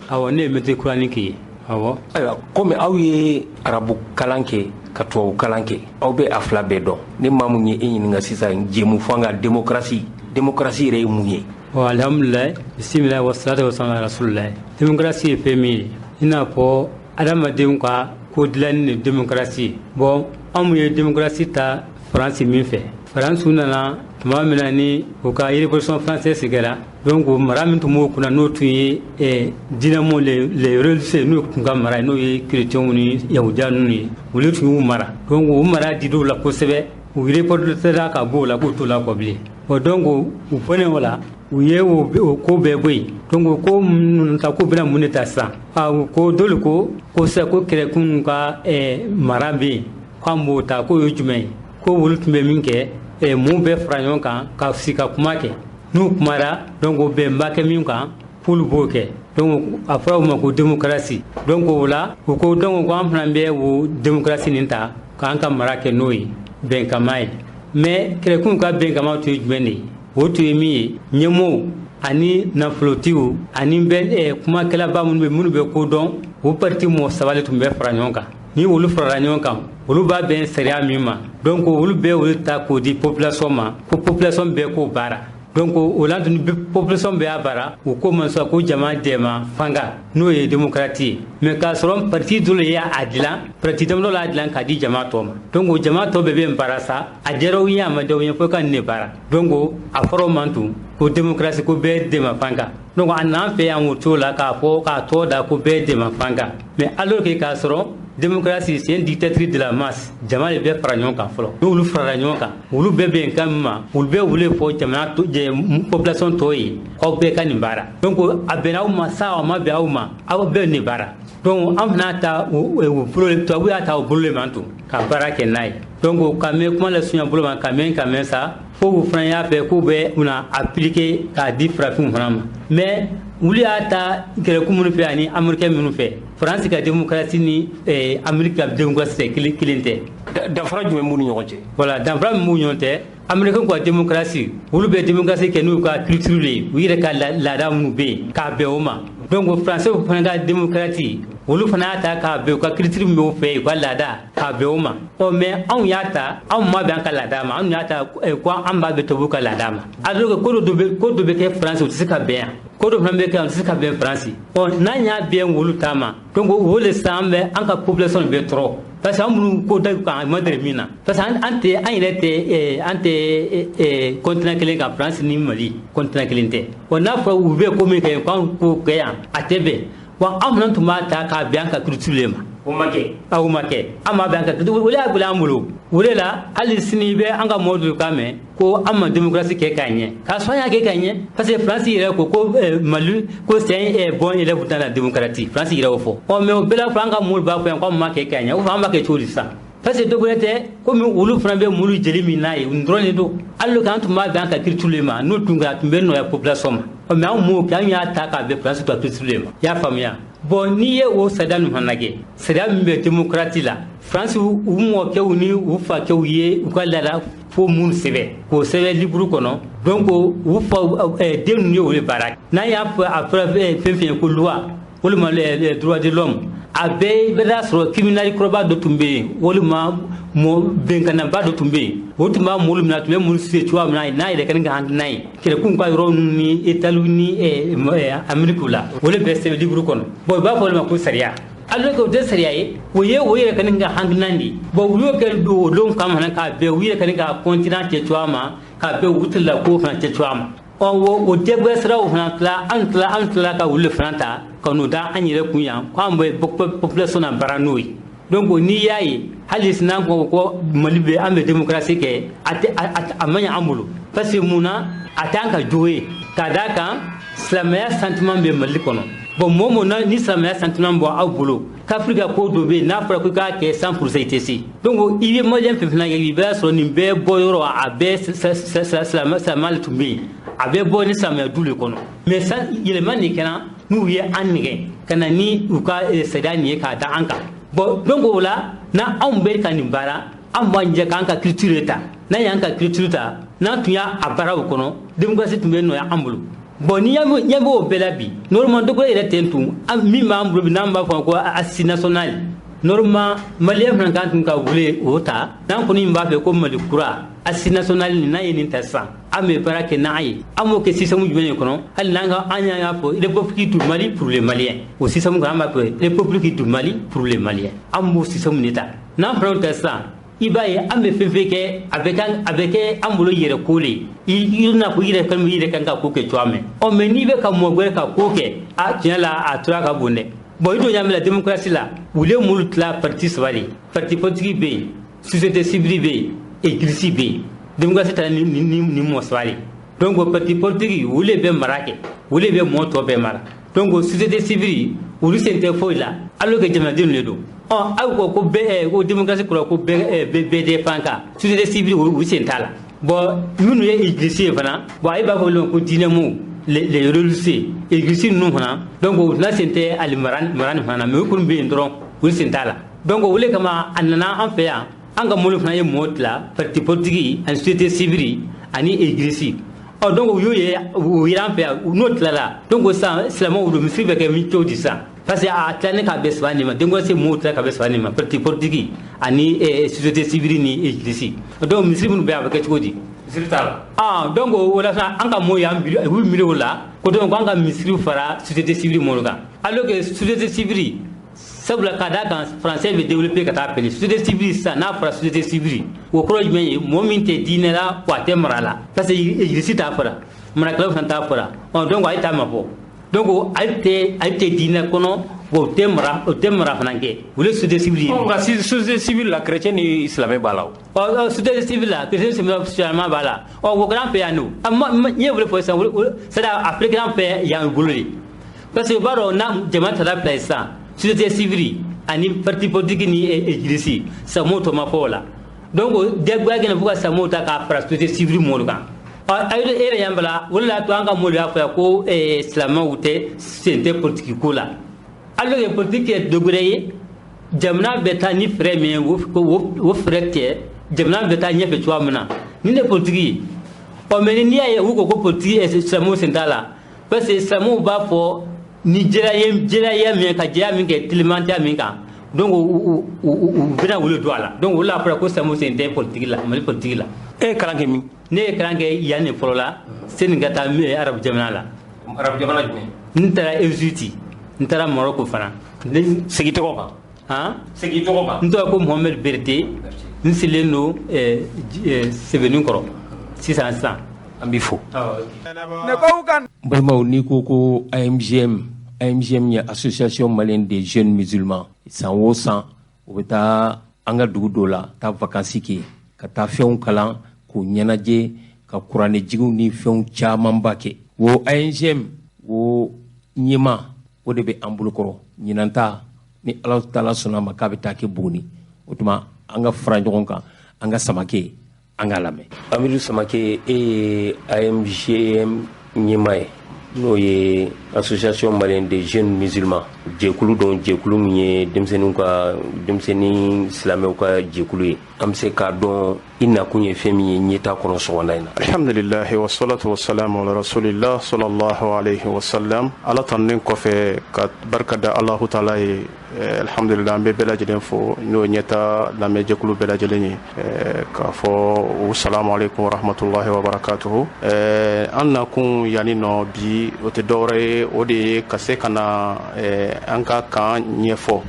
Awɔ, ne ye maître coranique ye, awɔ. Ayiwa, komi aw ye arabu kalan kɛ ka tubabu kalan kɛ, aw bɛ a fila bɛɛ dɔn, ni maa mun ye e ɲininka sisan jɛmu fanga démocratie, démocratie yɛrɛ ye mun ye? Bon, alhamdulilayi, bisimilahi, wasalatu wasalamu ala rasulilayi. Démocratie ye fɛn min ye, i n'a fɔ adamadenw ka ko dilanni de démocratie. Bon, anw ye démocratie ta Faransi min fɛ, Faransi nana tuma min na ni u ka révolution française kɛra, donc mara min tun b'o kunna, n'o tun ye diinɛmɔgɔw, les religieux, n'o tun ka mara ye, n'o ye chrétiens ni yahudiya ninnu ye, olu tun y'u mara. Donc o mara did'u la kosɛbɛ, u révoltera ka bɔ o la k'u t'o la kɔ bilen. Bon, donc u bɔlen o la, u ye o ko bɛɛ bɔ yen. Donc o ko ninnu ta, k'u bɛna mun de ta sisan? A ko dɔlu ko sisan ko kɛlɛkunw ka mara bɛ yen, k'an b'o ta. K'o ye jumɛn ye? Ko olu tun bɛ min kɛ, mun bɛɛ fara ɲɔgɔn kan ka sigi ka kuma kɛ, n'u kumara, donc o bɛnba kɛ min kan, k'olu b'o kɛ. Donc a fɔra o ma ko démocratie. Donc o la, u ko donc ko an fana bɛ o démocratie nin ta k'an ka mara kɛ n'o ye bɛnkama ye. Mais kɛlɛkunw ka bɛnkama tun ye jumɛn de ye? O tun ye min ye, ɲɛmɔgɔw ani nafolotigiw ani bɛ kumakɛlaba minnu bɛ ko dɔn, o parti mɔgɔ saba de tun bɛ fara ɲɔgɔn kan. Ni olu farala ɲɔgɔn kan, olu b'a bɛn sariya min ma, donc olu bɛɛ olu ta k'o di population ma, ko population bɛɛ k'o baara. Donc o la tun population bɛɛ y'a baara, u ko ma sisan ko jama dɛmɛ fanga, n'o ye démocratie ye. Mais k'a sɔrɔ parti dɔ de y'a dilan, parti damadɔ y'a dilan k'a di jama tɔ ma. Donc o jama tɔ bɛɛ bɛ nin baara sa, a diyara u ye, a ma diya u ye, fo ka nin de baara. Donc a fɔra o ma tun ko démocratie, ko bɛɛ dɛmɛ fanga. Donc a n'an fɛ yan o cogo la, k'a fɔ k'a tɔ da ko bɛɛ dɛmɛ fanga, mais alors que k'a sɔrɔ démocratie, c'est une dictature de la masse. Jama de bɛ fara ɲɔgɔn kan fɔlɔ. N'olu farala ɲɔgɔn kan, olu bɛɛ bɛn kan min ma, olu bɛɛ wele fɔ jamana population tɔw ye k'aw bɛɛ ka nin baara. Donc a bɛnna aw ma sa, a ma bɛn aw ma, aw bɛɛ nin baara. Donc an fana ta o bolo, tubabu y'a ta o bolo de ma tun ka baara kɛ n'a ye. Donc ka mɛn kuma la sunya bolo ma, ka mɛn sa, fo u fana y'a fɛ k'u bɛ na appliquer k'a di farafinw fana ma. Mais olu y'a ta gɛrɛku minnu fɛ ani américain minnu fɛ, Faransi ka démocratie ni Amérique ka démocratie tɛ kelen, kelen tɛ. Danfara jumɛn b'u ni ɲɔgɔn cɛ? Voilà, danfara min b'u ɲɔgɔn cɛ, américain ka démocratie, olu bɛ démocratie kɛ n'u ka culture de ye, u yɛrɛ ka laada minnu bɛ yen k'a bɛn o ma. Donc français fana ka démocratie, olu fana y'a ta k'a bɛn u ka culture min b'u fɛ yen, u ka laada, k'a bɛn o ma. Ɔ mais anw y'a ta, anw ma bɛn an ka laada ma, anw y'a ta ko an b'a bɛn tubabuw ka laada ma, alors que ko dɔ bɛ kɛ France, o tɛ se ka bɛn yan, ko dɔ fana bɛ kɛ yan, o tɛ se ka bɛn France. Ɔ n'an y'a bɛn olu ta ma, donc o de sisan an bɛ an ka population bɛ tɔɔrɔ, parce que an minnu ko da kan a ma deli min na, parce que an tɛ an yɛrɛ tɛ an tɛ continent kelen kan. France ni Mali continent kelen tɛ. Ɔ n'a fɔra u bɛ ko min kɛ k'an k'o kɛ yan, a tɛ bɛn wa. An fana tun b'a ta k'a bɛn an ka culture de ma. O ma kɛ. O ma kɛ, an m'a bɛn an ka culture, o de y'a gɛlɛya an bolo. O de la hali sini i bɛ an ka mɔgɔw dɔw kan mɛn ko an ma démocratie kɛ k'a ɲɛ, k'a sɔrɔ an y'a kɛ k'a ɲɛ, parce que France yɛrɛ ko Mali ko c'est un bon élève dans la démocratie. France yɛrɛ y'o fɔ. Ɔ mais o bɛɛ la fɔ an ka mɔgɔw b'a fɔ yan k'an ma kɛ k'a ɲɛ, o fɔ an b'a kɛ cogo di sisan? Parce que dɔwɛrɛ tɛ, komi olu fana bɛ mulu jeli min n'a ye, nin dɔrɔn de don. Hali k'an tun b'a bɛn an ka culture de ma, n'o tun a tun bɛ nɔgɔya population ma. Ɔ mais anw m'o kɛ, an y'a ta k'a bɛn France ka culture de ma, i y'a faamuya? Bon, n'i ye o sariya ninnu fana lajɛ, sariya min bɛ démocratie la, France u mɔkɛw ni u fakɛw ye u ka laada fo minnu sɛbɛn k'o sɛbɛn livre kɔnɔ, donc u fa den ninnu ye o de baara. N'an y'a fɔ a fɔra fɛn fɛn ye ko loi walima droit de l'homme, a bɛɛ bɛ taa sɔrɔ criminel kɔrɔba dɔ tun bɛ yen, walima mɔ bɛnkanaba dɔ tun bɛ yen, o tun b'a mɔlu minɛ, a tun bɛ mulu se cogoya min na n'a yɛrɛ kɛ ka hakilina ye kɛlɛkunw ka yɔrɔ ninnu ni Itali ni Amérique la, o de bɛ sɛbɛn livre kɔnɔ. Bon, u b'a fɔ o de ma ko sariya, alors que o tɛ sariya ye, o ye o yɛrɛ kɛ ka hakilina de ye. Bon, u y'o kɛ o don kama fana k'a bɛn u yɛrɛ kɛ ka continent kɛ cogoya ma, k'a bɛn u tilala ko fana kɛ cogoya ma. Ɔ o diyagoya siraw fana tila an tila ka olu fana ta ka n'o da an yɛrɛ kun yan k'an bɛ population na baara n'o ye. Donc n'i y'a ye hali n'an ko ko Mali bɛ an bɛ démocratie kɛ, a tɛ a man ɲi an bolo, parce que mun na a t'an ka jogo ye, ka d'a kan silamɛya sentiment bɛ Mali kɔnɔ. Bon, mɔgɔ mɔgɔ ni silamɛya sentiment bɔ aw bolo, kafiri ka ko dɔ bɛ yen n'a fɔra ko i k'a kɛ 100% i tɛ se. Donc i bɛ maliyɛn fɛn fɛn kɛ, i b'a sɔrɔ nin bɛɛ bɔ yɔrɔ a bɛɛ silamɛ de tun bɛ yen, a bɛɛ bɔ ni silamɛya du de kɔnɔ. Mais yɛlɛma nin kɛra n'u ye an nɛgɛ ka na ni u ka sariya nin ye k'a da an kan. Bon, donc o la n'a anw bɛ ka nin baara, an b'an jɛ k'an ka culture ta. N'an y'an ka culture ta, n'an tun y'a baara o kɔnɔ, démocratie tun bɛ nɔgɔya an bolo. Bon, ni ɲɛ b'o bɛɛ la bi, normalement dɔgɔ yɛrɛ tɛ tun min b'an bolo bi n'an b'a fɔ ko assise nationale, normalement maliyɛn fana kan tun ka wele o ta. N'an kɔni b'a fɛ ko Mali kura assise nationale nin, n'an ye nin ta sisan, an bɛ baara kɛ n'an ye, an b'o kɛ système jumɛn de kɔnɔ? Hali n'an ka an y'a fɔ république du Mali pour les Maliens, o système kɔnɔ an b'a fɔ république du Mali pour les Maliens, an b'o système de ta. N'an fana y'o ta sisan, i b'a ye an bɛ fɛn fɛn kɛ, a bɛ kɛ an bolo yɛrɛ ko le, i n'a fɔ i yɛrɛ kan i yɛrɛ kan ka ko kɛ cogoya min. Ɔ mais n'i bɛ ka mɔgɔ wɛrɛ ka ko kɛ, a tiɲɛ la a tora ka bon dɛ. Bon, i dun ɲa min la démocratie la, u le m'olu tila parti saba de, parti politique bɛ yen, société civile bɛ yen, église bɛ yen. Démocratie taara ni mɔgɔ saba de. Donc parti politique olu le bɛ mara kɛ, olu le bɛ mɔgɔ tɔ bɛɛ mara. Donc société civile olu sen tɛ foyi la, alors que jamanadenw de don. Ɔ aw ko ko bɛɛ ko démocratie kɔrɔ ko bɛɛ bɛɛ dépend kan, société civile u sen t'a la. Bon, minnu ye église ye fana, bon a b'a fɔ olu ma ko diinɛmɔgɔw, les religieux, église ninnu fana, donc u tɛna sen tɛ ali mara nin fana na, mais u kɔni bɛ yen dɔrɔn, u sen t'a la. Donc o de kama a nana an fɛ yan, an ka mɔlu fana ye mɔgɔ tila parti politique ani société civile ani église. Ɔ donc u y'o ye o yira an fɛ yan, n'o tilala, donc sisan silamɛw don, misiri bɛ kɛ min cogo di sisan? Parce que a tilalen k'a bɛn saba nin ma, démocratie mɔgɔw tila ka bɛn saba nin ma, parti politique ani société civile ni église. Donc misiri minnu bɛ yan, a bɛ kɛ cogo di? Misiri t'a la. Ah, donc o la sisan an ka mɔgɔw y'an miiri, u miiri o la ko donc an ka misiri fara société civile mɔgɔw kan, alors que société civile, sabula ka d'a kan français bɛ développer ka taa pɛlɛ société civile sisan, n'a fɔra société civile, o kɔrɔ jumɛn ye? Mɔgɔ min tɛ diinɛ la, wa a tɛ mara la, parce que église t'a fɔra, marakɛlaw fana t'a fɔra. Ɔ donc ale t'a ma bɔ, donc ale tɛ diinɛ kɔnɔ, wa o tɛ mara, o tɛ mara fana kɛ, o ye société civile ye. Nka société civile la, chrétien ni silamɛ b'a la o. Ɔ société civile la, chrétien ni silamɛ b'a la. Ɔ o kɛra an fɛ yan nɔ, n ye wele fɔ sisan, c'est à dire a kɛra an fɛ yan bolo de, parce que u b'a dɔn n'a jama taara bila sisan, société civile ani parti politique ni église, silamɛw tɔ ma fɔ o la. Donc diyagoya kɛnɛ fo ka silamɛw ta k'a fara société civile mɔgɔw kan. Ɔ e yɛrɛ y'an bila o de la, to an ka mɔgɔw y'a fɔ yan ko silamɛw tɛ sen tɛ politique ko la, alors que politique ye dɔ wɛrɛ ye. Jamana bɛ taa ni fɛɛrɛ min ye, o fɛɛrɛ tɛ jamana bɛ taa ɲɛfɛ cogoya min na ni ne politique ye. Ɔ mais n'i y'a ye u ko ko politique silamɛw sen t'a la, parce que silamɛw b'a fɔ ni jɛlaya min ka jɛya min kɛ tilemantɛya min kan, donc u bɛna wolo don a la. Donc o la fɔra ko silamɛw sen tɛ politique la, Mali politique la. E ye kalan kɛ min? Ne ye kalan kɛ yan nin fɔlɔ la, sani ka taa arabu jamana la. Arabu jamana jumɛn? N taara Égypte, n taara Maroc fana. Segin tɔgɔ kan. Han? Segin tɔgɔ kan. N tɔgɔ ko Mohamed Berete, n sigilen don Sɛbɛnni kɔrɔ sisan sisan. An b'i fo. Ne N balimaw, n'i ko ko AMJM, AMJM ye Association malienne des jeunes musulmans. San o san u bɛ taa an ka dugu dɔ la, taa vacances kɛ, ka taa fɛnw kalan, k'u ɲɛnajɛ, ka kuranɛjigiw ni fɛnw camanba kɛ. O AMJM o ɲɛma o de bɛ an bolokɔrɔ ɲinan ta, ni Ala taala sɔnna a ma k'a bɛ taa kɛ Buguni. O tuma an ka fara ɲɔgɔn kan, an ka Samake, an k'a lamɛn. Amidu Samake, e ye AMJM ɲɛmaa ye, n'o ye Association malienne des jeunes musulmans, jɛkulu dɔn, jɛkulu min ye denmisɛnninw ka, denmisɛnnin silamɛw ka jɛkulu ye. An bɛ se k'a dɔn i nakun ye fɛn min ye ɲɛta kɔnɔ sɔgɔmada in na? Alhamdulilahi, wasalatu wasalamu ala rasulillah sallallahu alayhi wasallam. Ala tanunen kɔfɛ ka barika da Alahu taala ye, alhamdulillah, an bɛ bɛɛ lajɛlen fo, n'o ɲɛta lamɛnjɛkulu bɛɛ lajɛlen ye, k'a fɔ u salamu aleykum warahmatullahi wabarakatuhu. An nakun yanni nɔ bi, o tɛ dɔwɛrɛ ye, o de ye ka se ka na an ka kan ɲɛfɔ,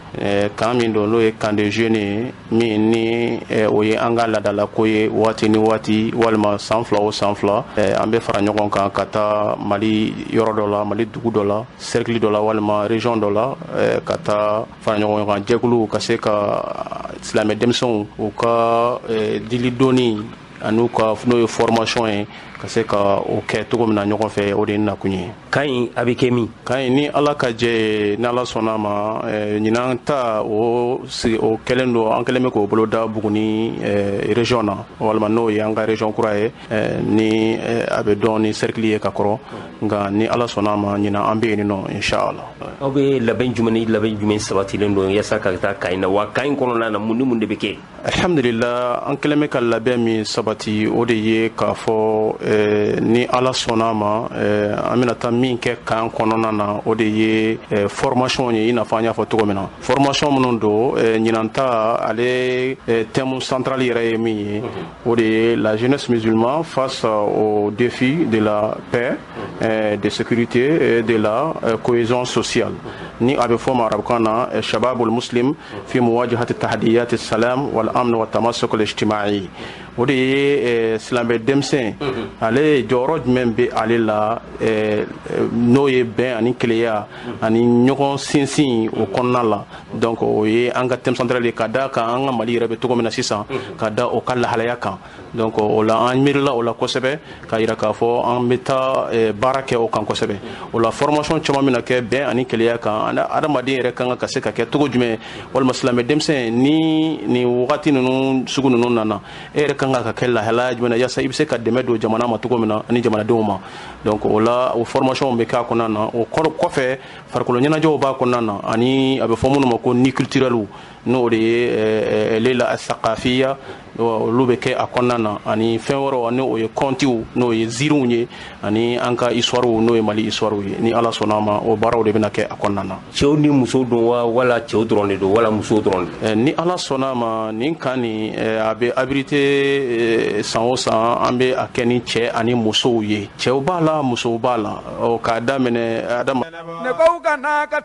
kan min don n'o ye camp de jeunes ye, min ni o ye an ka laadalako. ko ye waati ni waati, walima san 2 o san 2, an bɛ fara ɲɔgɔn kan ka taa Mali yɔrɔ dɔ la, Mali dugu dɔ la, cercle dɔ la, walima région dɔ la, ka taa fara ɲɔgɔn kan jɛkulu ka se ka silamɛ denmisɛnw u ka dili donni an'u ka n'o ye formation ye, ka se ka o kɛ cogo min na ɲɔgɔn fɛ, o de ye nakun ye. Camp in a bɛ kɛ min? Camp in, ni Ala ka jɛ ye, ni Ala sɔnna a ma, ɲinan ta o sigi o kɛlen don, an kɛlen bɛ k'o bolo da Buguni région na, walima n'o ye an ka région kura ye, ni a bɛ dɔn ni cercle ye ka kɔrɔ. Nka ni Ala sɔnna a ma, ɲinan an bɛ yen nɔ, inshallah. Aw bɛ labɛn jumɛn ni labɛn jumɛn sabatilen don yaasa ka taa camp in na wa? Camp in kɔnɔna na, mun ni mun de bɛ kɛ? Alhamdulillah, an kɛlen bɛ ka labɛn min sabati, o de ye k'a fɔ ni Ala sɔnna a ma, an bɛna taa min kɛ camp kɔnɔna na, o de ye formation ye. I n'a fɔ an y'a fɔ cogo min na, formation minnu don, ɲinan ta ale thème central yɛrɛ ye min ye, o de ye la jeunesse musulmane face au défi de la paix, de sécurité et de la cohésion sociale, ni a bɛ fɔ ma arabukan na shababul muslim fi muwajahati tahdiyat salam wal amn wa tamasuk al ijtimai. O de ye silamɛ denmisɛn, ale jɔyɔrɔ jumɛn bɛ ale la, n'o ye bɛn ani keleya ani ɲɔgɔn sinsin o kɔnɔna la. Donc o ye an ka thème central ye, ka da kan an ka Mali yɛrɛ bɛ cogo min na sisan, ka da o ka lahalaya kan. Donc o la, an miirila o la kosɛbɛ k'a yira k'a fɔ an bɛ taa baara kɛ o kan kosɛbɛ. O la, formation caman bɛna kɛ bɛn ani keleya kan, adamaden yɛrɛ kan ka se ka kɛ cogo jumɛn, walima silamɛ denmisɛn, ni nin wagati ninnu sugu ninnu nana, e yɛrɛ kan ka kɛ lahalaya jumɛn na, yaasa i bɛ se ka dɛmɛ don jamana ma cogo min na ani jamanadenw ma. Donc o la, o formation bɛ kɛ a kɔnɔna na. O kɔfɛ, farikolo ɲɛnajɛw b'a kɔnɔna na, ani a bɛ fɔ minnu ma ko nuit culturelle, n'o de ye lela asaqafiya, olu bɛ kɛ a kɔnɔna na, ani fɛn wɛrɛw, ni o ye contew, n'o ye ziiriw ye, ani an ka histoire, n'o ye Mali histoire ye. Ni Ala sɔnna a ma, o baaraw de bɛna kɛ a kɔnɔna na. Cɛw ni musow don wa, wala cɛw dɔrɔn de don, wala musow dɔrɔn de? Ni Ala sɔnna a ma, nin camp nin, a bɛ abrité san o san, an bɛ a kɛ ni cɛ ani musow ye. Cɛw b'a la, musow b'a la, k'a daminɛ adama ne baw ka na ka